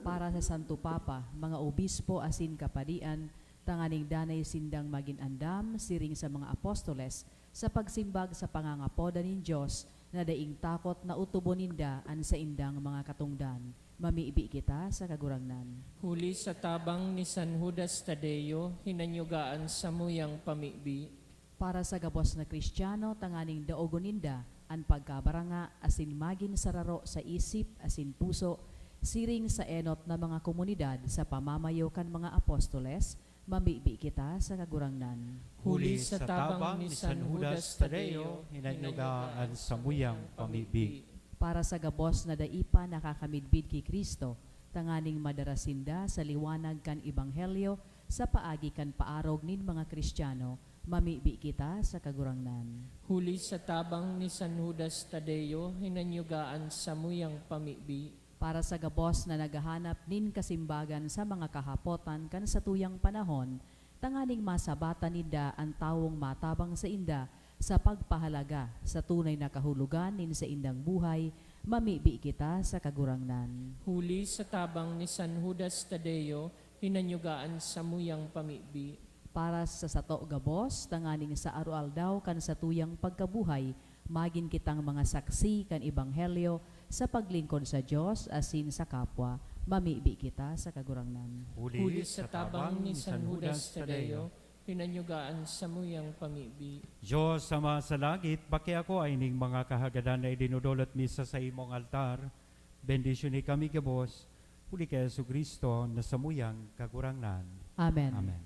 Para sa Santo Papa, mga obispo asin kapadian, tanganing danay sindang magin andam siring sa mga apostoles sa pagsimbag sa pangangapodan nin Dios na daing takot na otobon ninda an saindang mga katongdan. Mamibi kita sa Kagurangnan. Huli sa tabang ni San Judas Tadeo, hinanyuga an samuyang pamibi. Para sa gabos na Kristiyano, tanganing daogon ninda an pagkabaranga asin magin sararo sa isip asin puso, siring sa enot na mga komunidad sa pamamayo kan mga apostoles, mamibi kita sa Kagurangnan. Huli sa tabang ni San Judas Tadeo, hinanyuga an samuyang pamibi. Para sa gabos na dai pa nakakamidbid ki Cristo, tanganing madara sinda sa liwanag kan ebanghelyo sa paagi kan paarog nin mga Kristiyano, mamibi kita sa Kagurangnan. Huli sa tabang ni San Judas Tadeo, hinanyuga an samuyang pamibi. Para sa gabos na naghahanap nin kasimbagan sa mga kahapotan kan satuyang panahon, tanganing masabatan ninda an tawong matabang sainda sa pagpahalaga sa tunay na kahulogan nin saindang buhay, mamibi kita sa Kagurangnan. Huli sa tabang ni San Judas Tadeo, hinanyuga an samuyang pamibi. Para sa sato gabos, tanganing sa aroaldaw kan satuyang pagkabuhay, magin kitang mga saksi kan Ebanghelyo sa paglingkod sa Dios asin sa kapwa. Mamibi kita sa Kagurangnan. Huli sa tabang ni San Judas Tadeo, hinanyuga an samuyang pamibi. Dios Ama sa langit, pakiakoa ining mga kahagadan na idinodolot mi sa saimong altar. Bendisyoni kami gabos, huli ki Jesu-Cristo na samuyang Kagurangnan. Amen. Amen.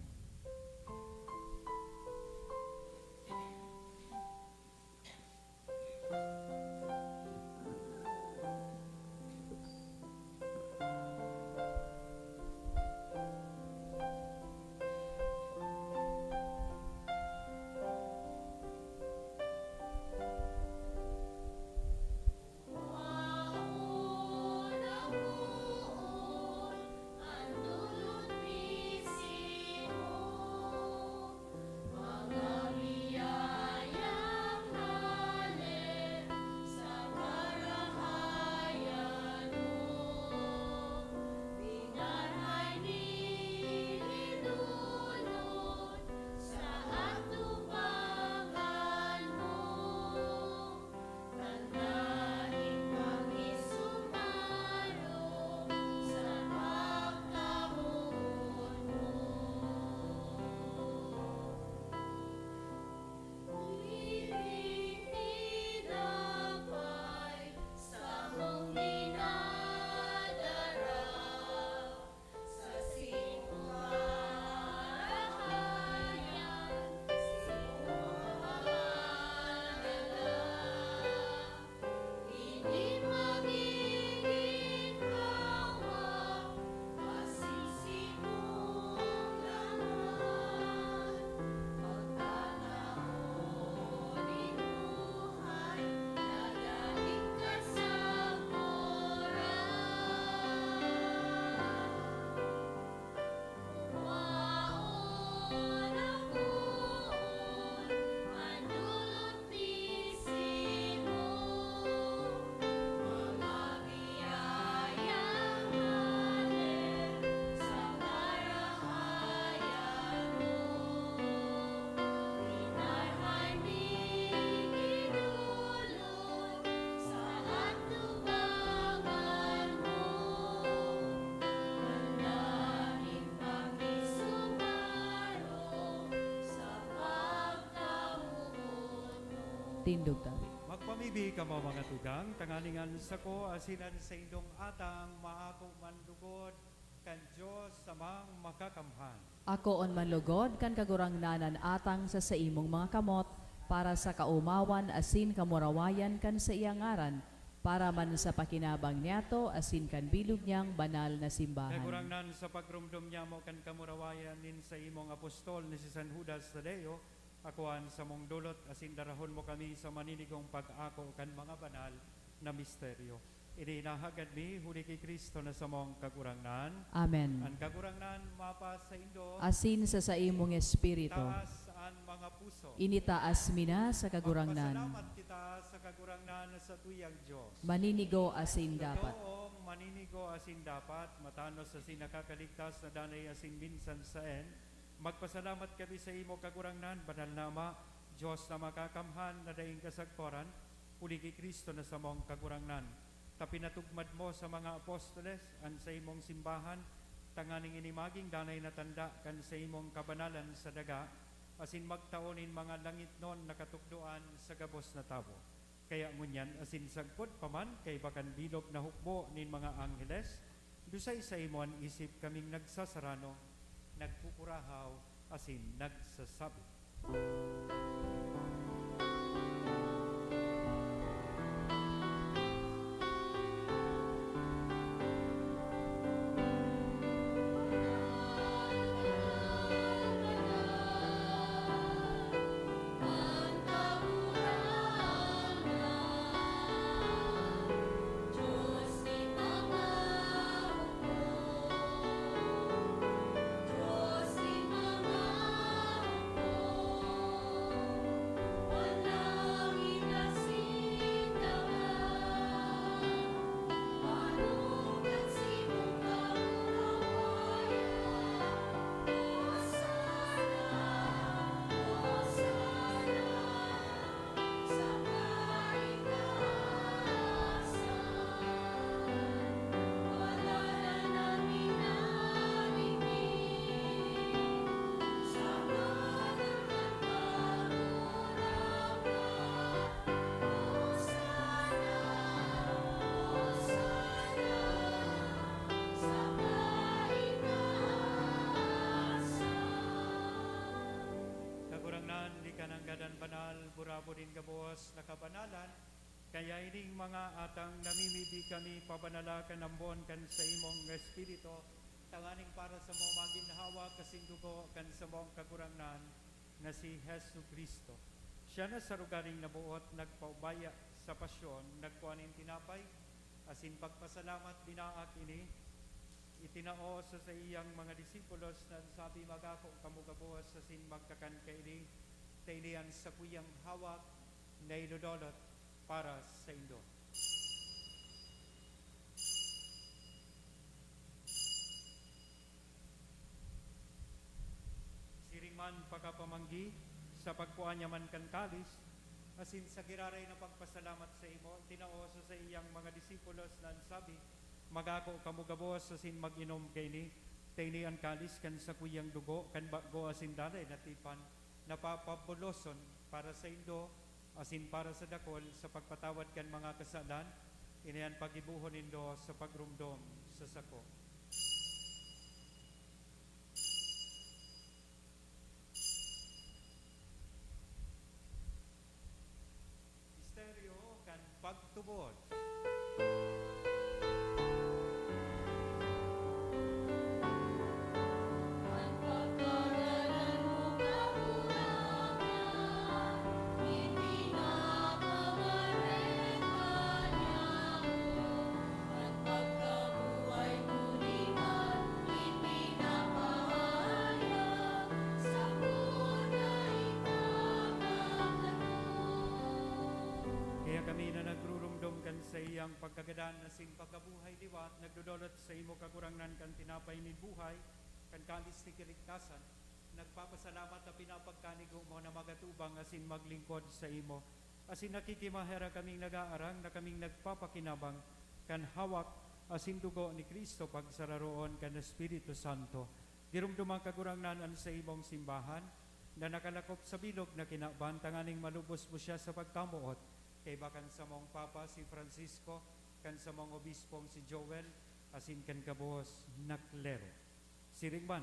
Tindog tabi. Magpamibi kamo, mga tugang, tanganing an sako asin an saindong atang maako man lugod kan Dios Amang Makakamhan. Akoon man lugod kan Kagurangnan an atang sa saimong mga kamot, para sa kaomawan asin kamurawayan kan saiyang ngaran, para man sa pakinabang niyato asin kan bilog niyang banal na simbahan. Kagurangnan, sa pagromdom nyamo kan kamurawayan nin saimong apostol na si San Judas Tadeo, akoa an samong dolot asin darahon mo kami sa maninigong pag-ako kan mga banal na misteryo. Ini inahagad mi huli ki Cristo na samong Kagurangnan. Amen. An Kagurangnan mapasaindo. Asin sa saimong espiritu. Taas an mga puso. Initaas mi na sa Kagurangnan. Magpasalamat kita sa Kagurangnan na satuyang Dios. Maninigo asin dapat. Totoong maninigo asin dapat, matanos asin nakakaligtas na danay asin minsan saen, magpasalamat kami sa imo, Kagurangnan, Banal na Ama, Dios na Makakamhan na daing kasagkoran, huli ki Cristo na samong Kagurangnan, ta pinatugmad mo sa mga apostoles an saimong simbahan, tanganing ini magin danay na tanda kan saimong kabanalan sa daga, asin magtao nin mga langitnon na katukdoan sa gabos na tawo. Kaya ngunyan asin sagkod pa man, kaiba kan bilog na hukbo nin mga angheles, dusay saimo an isip kaming nagsasarano, nagkukurahaw, asin nagsasabi. Burabo nin gabos na kabanalan, kaya ining mga atang namimibi kami pabanala kan ambon kan saimong Espiritu, tanganing para sa mga magin hawak asin dugo kan samong Kagurangnan na si Jesu-Cristo. Siya na sa lugaring naboot nagpaubaya sa pasyon, nagkua nin tinapay, asin pagpasalamat binaak ini, itinao sa saiyang mga disipulos na sabi, "Magako kamo gabos asin magkakan kaini, ta ini an sakuyang hawak na idodolot para saindo." Siring man pakapamanggi, sa pagkua niya man kan kalis, asin sa giraray na pagpasalamat sa imo, itinao sa saiyang mga disipulos na sabi, "Magako kamo gabos asin mag-inom kaini, ta ini an kalis kan sakuyang dugo kan bago asin danay na tipan, na papabuloson para saindo asin para sa dakol sa pagpatawad kan mga kasalan. Ini an paggibohon nindo sa pagromdom sa sako." Misteryo kan pagtubod. Kaya kami na nagrurumdom kan saiyang pagkagadan asin pagkabuhay liwat, nagdodolot sa imo, Kagurangnan, kan tinapay nin buhay, kan kalis nin kaligtasan, nagpapasalamat ta pinapagkanigo mo na magatubang asin maglingkod sa imo. Asin nakikimaherak kaming nag-aarang na kaming nagpapakinabang kan hawak asin dugo ni Cristo pagsararoon kan Espiritu Santo. Giromdoma, Kagurangnan, an saimong simbahan na nakalakop sa bilog na kinaban, tanganing malubos mo siya sa pagkamoot, kaiba kan samong Papa si Francisco, kan samong Obispong si Joel, asin kan gabos na klero. Siring man,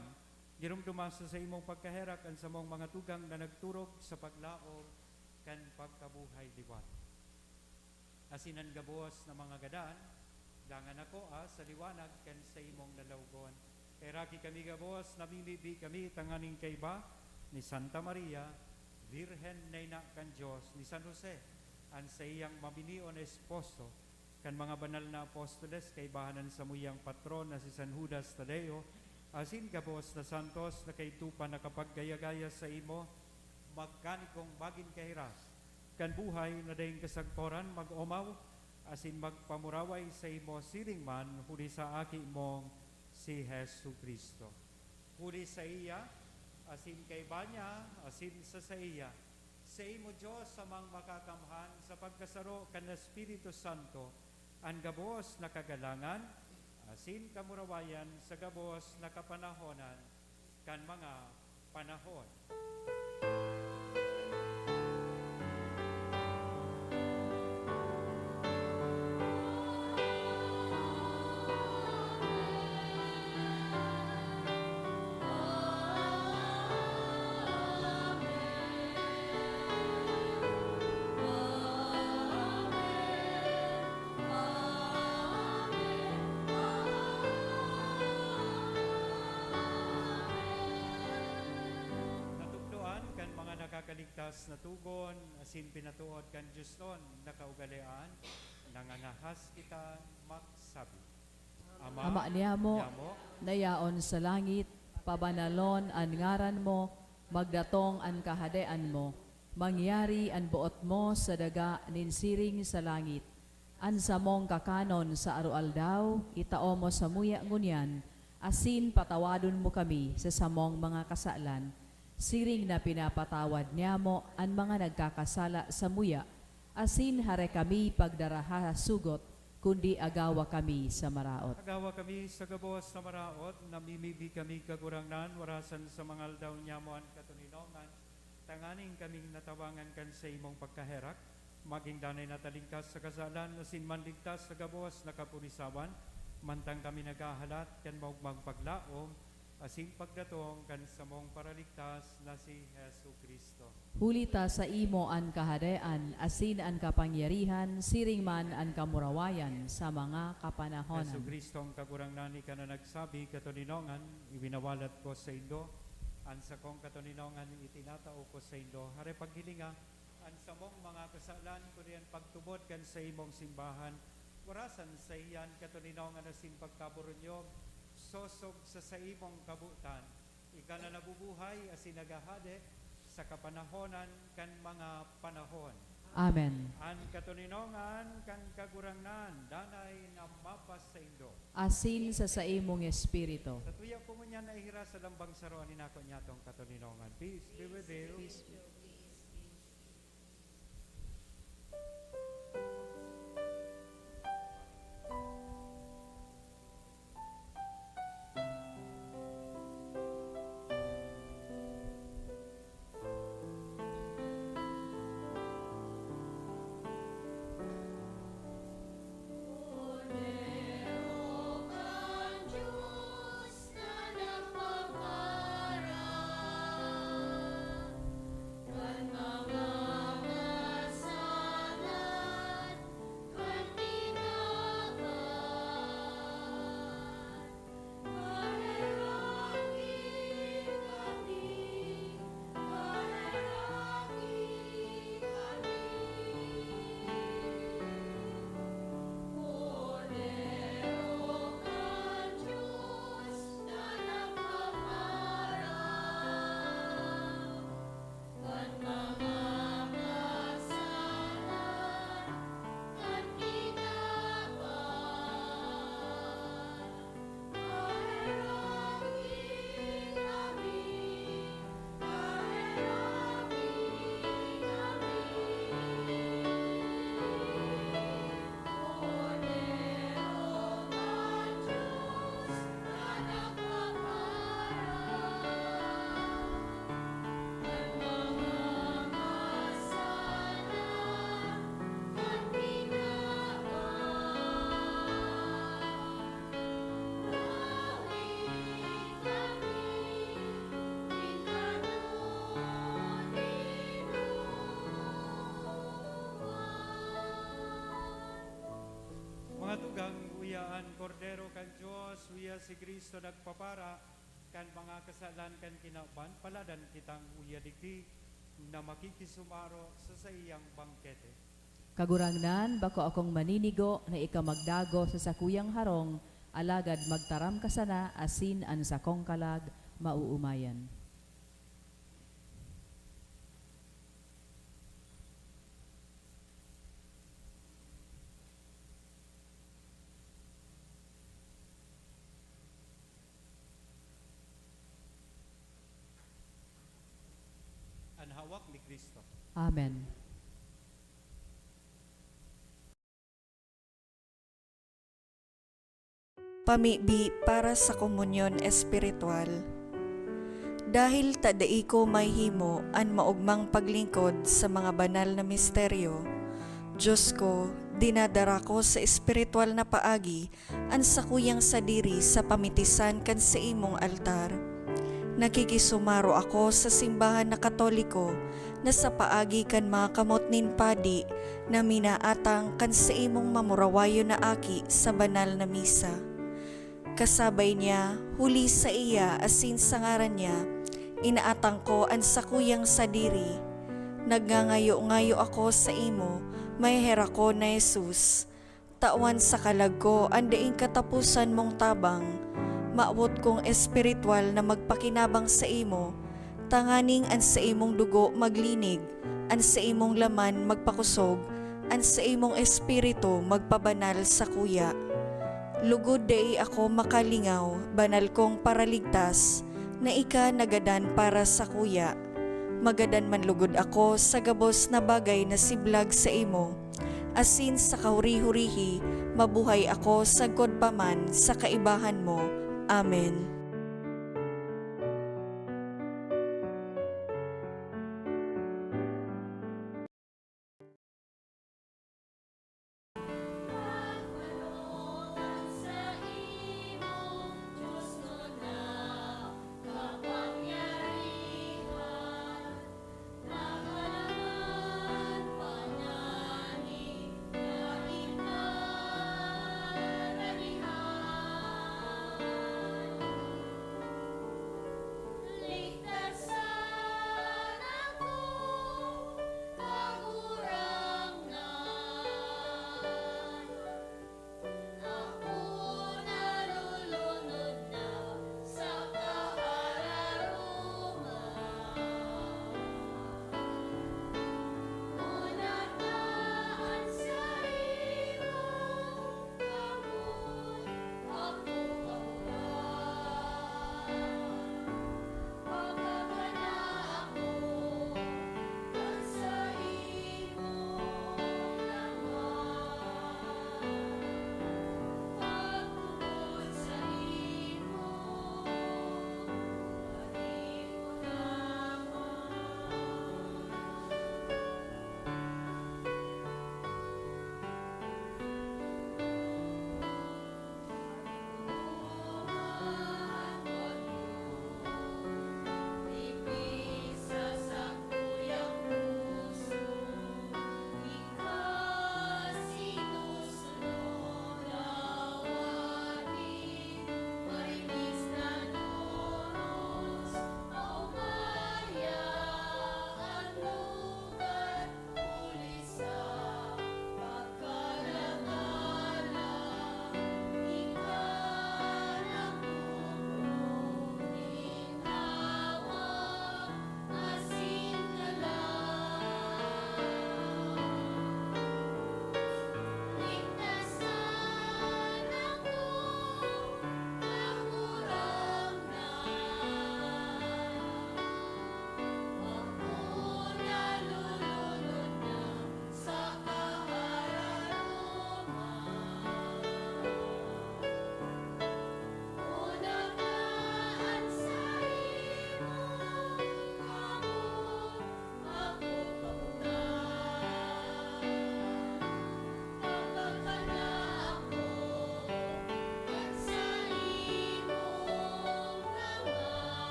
giromdoma sa saimong pagkaherak an samong mga tugang na nagturog sa paglaom kan pagkabuhay liwat. Asin an gabos na mga gadan, dangan ako, ah, sa liwanag kan saimong lalawgon. Heraki kami gabos, namimibi kami tanganing kaiba ni Santa Maria, Birhen na ina kan Dios, ni San Jose, an saiyang mabinion na esposo, kan mga banal na apostoles, kaibahan an samuyang patron na si San Judas Tadeo, asin gabos na santos na kaidto pa nakapaggaya-gaya saimo, magkanigong magin kahiras kan buhay na daing kasagkoran, mag-omaw asin magpamuraway saimo siring man huli sa Aki mong si Jesu-Cristo. Huli saiya, asin kaiba niya, asin sa saiya, saimo, Dios Amang Makakamhan, sa pagkasaro kan Espiritu Santo, an gabos na kagalangan asin kamurawayan sa gabos na kapanahonan kan mga panahon. Natukdoan kan mga nakakaligtas na tugon asin pinatuod kan Dios ton na kaugalean, nangangahas kita magsabi, Ama, Ama niyamo, niyamo, na yaon sa langit, pabanalon an ngaran mo, magdatong an kahadean mo, mangyari an boot mo sa daga nin siring sa langit. An samong kakanon sa aroaldaw, itao mo samuya ngunyan, asin patawadon mo kami sa samong mga kasalan, siring na pinapatawad niamo an mga nagkakasala samuya, asin hare kami pagdaraha sa sugot, kundi agawa kami sa maraot. Agawa kami sa gabos na maraot, namimibi kami, Kagurangnan, warasan sa mga aldaw niamo an katoninongan, tanganing kaming natabangan kan saimong pagkaherak, magin danay na talingkas sa kasalan, asin manligtas sa gabos na kapurisawan, mantang kami naghahalat kan maogmang paglaom Asin pagdatong kan samong Paraligtas na si Jesu-Cristo. Huli ta saimo an kahadean asin an kapangyarihan siring man an kamurawayan sa mga kapanahonan. Jesu-Cristo, ang Kagurangnan, ika na nagsabi, "Katoninongan, iwinawalat ko saindo, an sakong katoninongan itinatao ko saindo." Hare paghilinga an samong mga kasalan, kundi an pagtubod kan saimong simbahan. Warasan saiya an katoninongan asin pagkaboronyog, sosog sa saimong kabotan. Ika na nabubuhay asin naghahade sa kapanahonan kan mga panahon. Amen. An katoninongan kan Kagurangnan danay na mapasaindo. Asin sa saimong espiritu. Satuya po ngunyan na ihiras sa lambang saro an inako niyatong katoninongan. Peace be with you. Mga tugang, uya an Kordero kan Dios, uya si Cristo nagpapara kan mga kasalan kan kinaban. Paladan kitang uya digdi na makikisumaro sa saiyang bangkete. Kagurangnan, bako akong maninigo na ika magdago sa sakuyang harong, alagad magtaram ka sana asin an sakong kalag maoomayan. An hawak ni Cristo. Amen. Pamibi para sa komunyon espiritual. Dahil ta dai ko mahihimo an maogmang paglingkod sa mga banal na misteryo, Dios ko, dinadara ko sa espiritual na paagi an sakuyang sadiri sa pamitisan kan saimong altar. Nakikisumaro ako sa simbahan na Katoliko na sa paagi kan mga kamot nin padi na minaatang kan saimong mamurawayon na aki sa banal na misa. Kasabay niya, huli saiya asin sa ngaran niya, inaatang ko an sakuyang sadiri. Nagngangayo-ngayo ako saimo, maheherakon na Jesus. Tawan sa kalag ko an daing kataposan mong tabang. Mawot kong espiritual na magpakinabang saimo, tanganing an saimong dugo maglinig, an saimong laman magpakosog, an saimong espiritu magpabanal sakuya. Lugod dai ako makalingaw, banal kong Paraligtas, na ika nagadan para sakuya. Magadan man lugod ako sa gabos na bagay na siblag saimo, asin sa kahuri-hurihi mabuhay ako sagkod pa man sa kaibahan mo. Amen.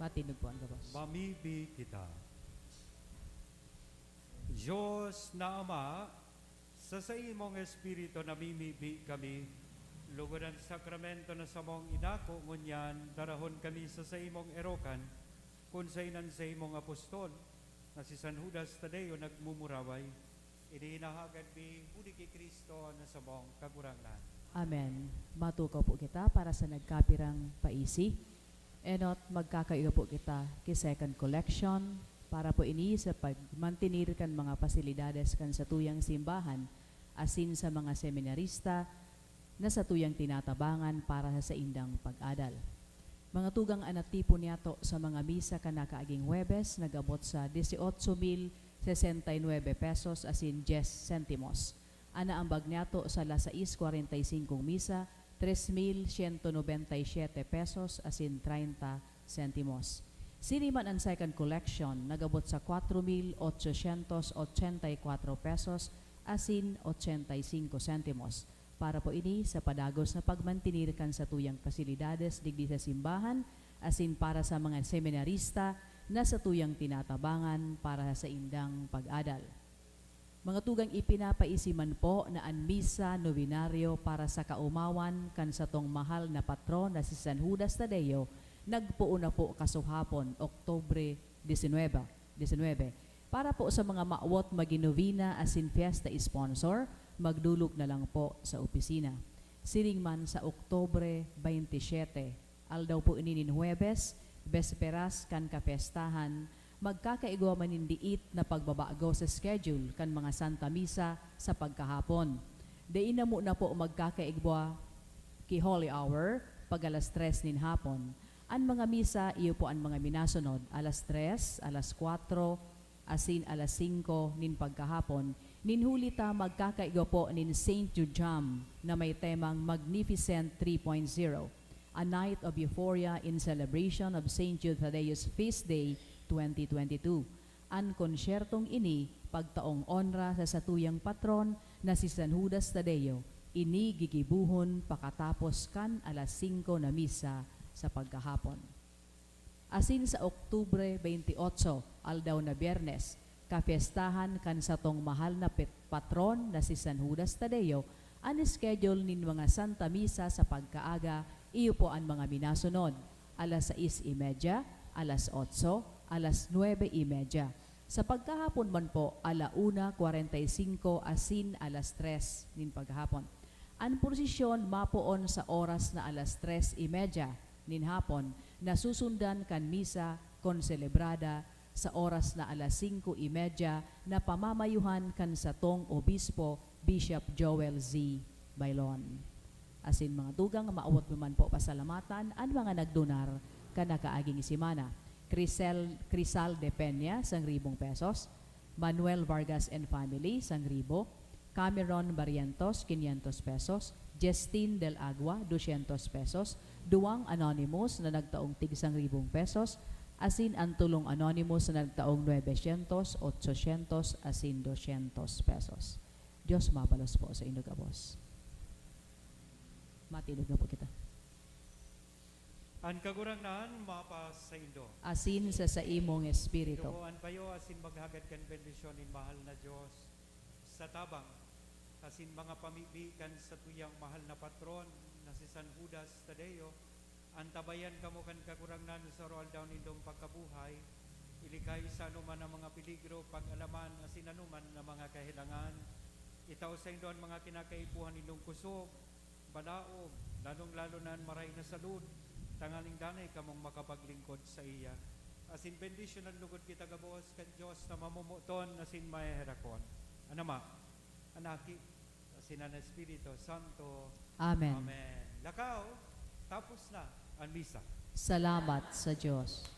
Tindog po an gabos. Mamibi kita. Diyos na Ama, sa saimong Espiritu namimibi kami, lugod an sakramento na samong inako ngunyan darahon kami sa saimong erokan, kun saen an saimong apostol, na si San Judas Tadeo nagmumuraway. Ini hinahagad mi huli ki Cristo na samong Kagurangnan. Amen. Matukaw po kita para sa nagkapirang paisi. Enot, magkakaigwa po kita ki second collection para po ini sa pagmantenir kan mga pasilidades kan satuyang simbahan asin sa mga seminarista na satuyang tinatabangan para sa saindang pag-adal. Mga tugang, an natipon niyato sa mga misa kan nakaaging Huwebes nag-abot sa dieciocho mil sesenta y nuebe pesos asin dyes sentimos. An naambag niyato sa alas sais kwarenta y singkong misa, tres mil siento nobenta y siete pesos asin treinta sentimos. Siring man an second collection, nag-abot sa kwatro mil ochocientos ochenta y kwatro pesos asin ochenta y singko sentimos. Para po ini sa padagos na pagmantenir kan satuyang pasilidades digdi sa simbahan asin para sa mga seminarista na satuyang tinatabangan para sa saindang pag-adal. Mga tugang, ipinapaisi man po na an misa novenario para sa kaomawan kan satong mahal na patron na si San Judas Tadeo nagpoon na po kasuhapon, Oktubre diecinuebe, diecinuebe. Para po sa mga mawot magin-novena asin fiesta sponsor, magdolok na lang po sa opisina. Siring man sa Oktubre baynte siyete, aldaw po ini nin Huwebes, besperas kan kapyestahan, magkakaigwa man nin diit na pagbabago sa schedule kan mga Santa Misa sa pagkahapon. Dai na muna po magkakaigwa ki Holy Hour pag alas tres nin hapon. An mga misa, iyo po an mga minasunod, alas tres, alas kwatro, asin alas singko nin pagkahapon, nin huli ta magkakaigwa po nin Saint Jude Jam na may temang Magnificent three point zero, a night of euphoria in celebration of Saint Jude Thadeo's Feast Day twenty twenty-two. An konsyertong ini, pagtaong onra sa satuyang patron na si San Judas Tadeo, ini gigibohon pakatapos kan alas singko na misa sa pagkahapon. Asin sa Oktubre baynte otso, aldaw na Biyernes, kapyestahan kan satong mahal na pet-, patron na si San Judas Tadeo, an schedule nin mga Santa Misa sa pagkaaga, iyo po an mga minasunod, alas sais y media, alas otso, alas nuebe y media. Sa pagkahapon man po, ala una kwarenta y singko asin alas tres nin paghapon. An prosesyon mapoon sa oras na alas tres y media nin hapon, na susundan kan misa kon selebrada sa oras na alas singko y media na pamamayuhan kan satong obispo, Bishop Joel Z. Bailon. Asin mga tugang, maawot mi man po pasalamatan an mga nagdonar kan nakaaging semana. Crisel, Crisal de Peña, sangribong pesos. Manuel Vargas and family, sangribo. Cameron Barrientos, quinientos pesos. Jestin del Agua, doscientos pesos. Duwang anonymous na nagtaong tig sangribong pesos, asin an tolong anonymous na nagtaong nuebesyentos, otsosyentos, asin dosyentos pesos. Dios mabalos po sa indo gabos. Matindog na po kita. An Kagurangnan mapasaindo. Asin sa saimong espiritu. Dugoan payo asin maghagad kan bendisyon nin mahal na Dios sa tabang asin mga pamibi kan satuyang mahal na patron na si San Judas Tadeo. Antabayan kamo kan Kagurangnan sa aroaldaw nindong pagkabuhay. Ilikay sa anoman na mga peligro, pag-alaman asin anoman na mga kahelangan. Itao saindo an mga kinakaipuhan nindong kusog, balaog, lalong-lalo na an maray na salud, tanganing danay kamong makapaglingkod saiya. Asin bendisyonan logod kita gabos kan Dios na mamomoton asin maheherakon, an Ama, an Aki, asin an Espiritu Santo. Amen. Amen. Lakaw, tapos na an misa. Salamat sa Dios.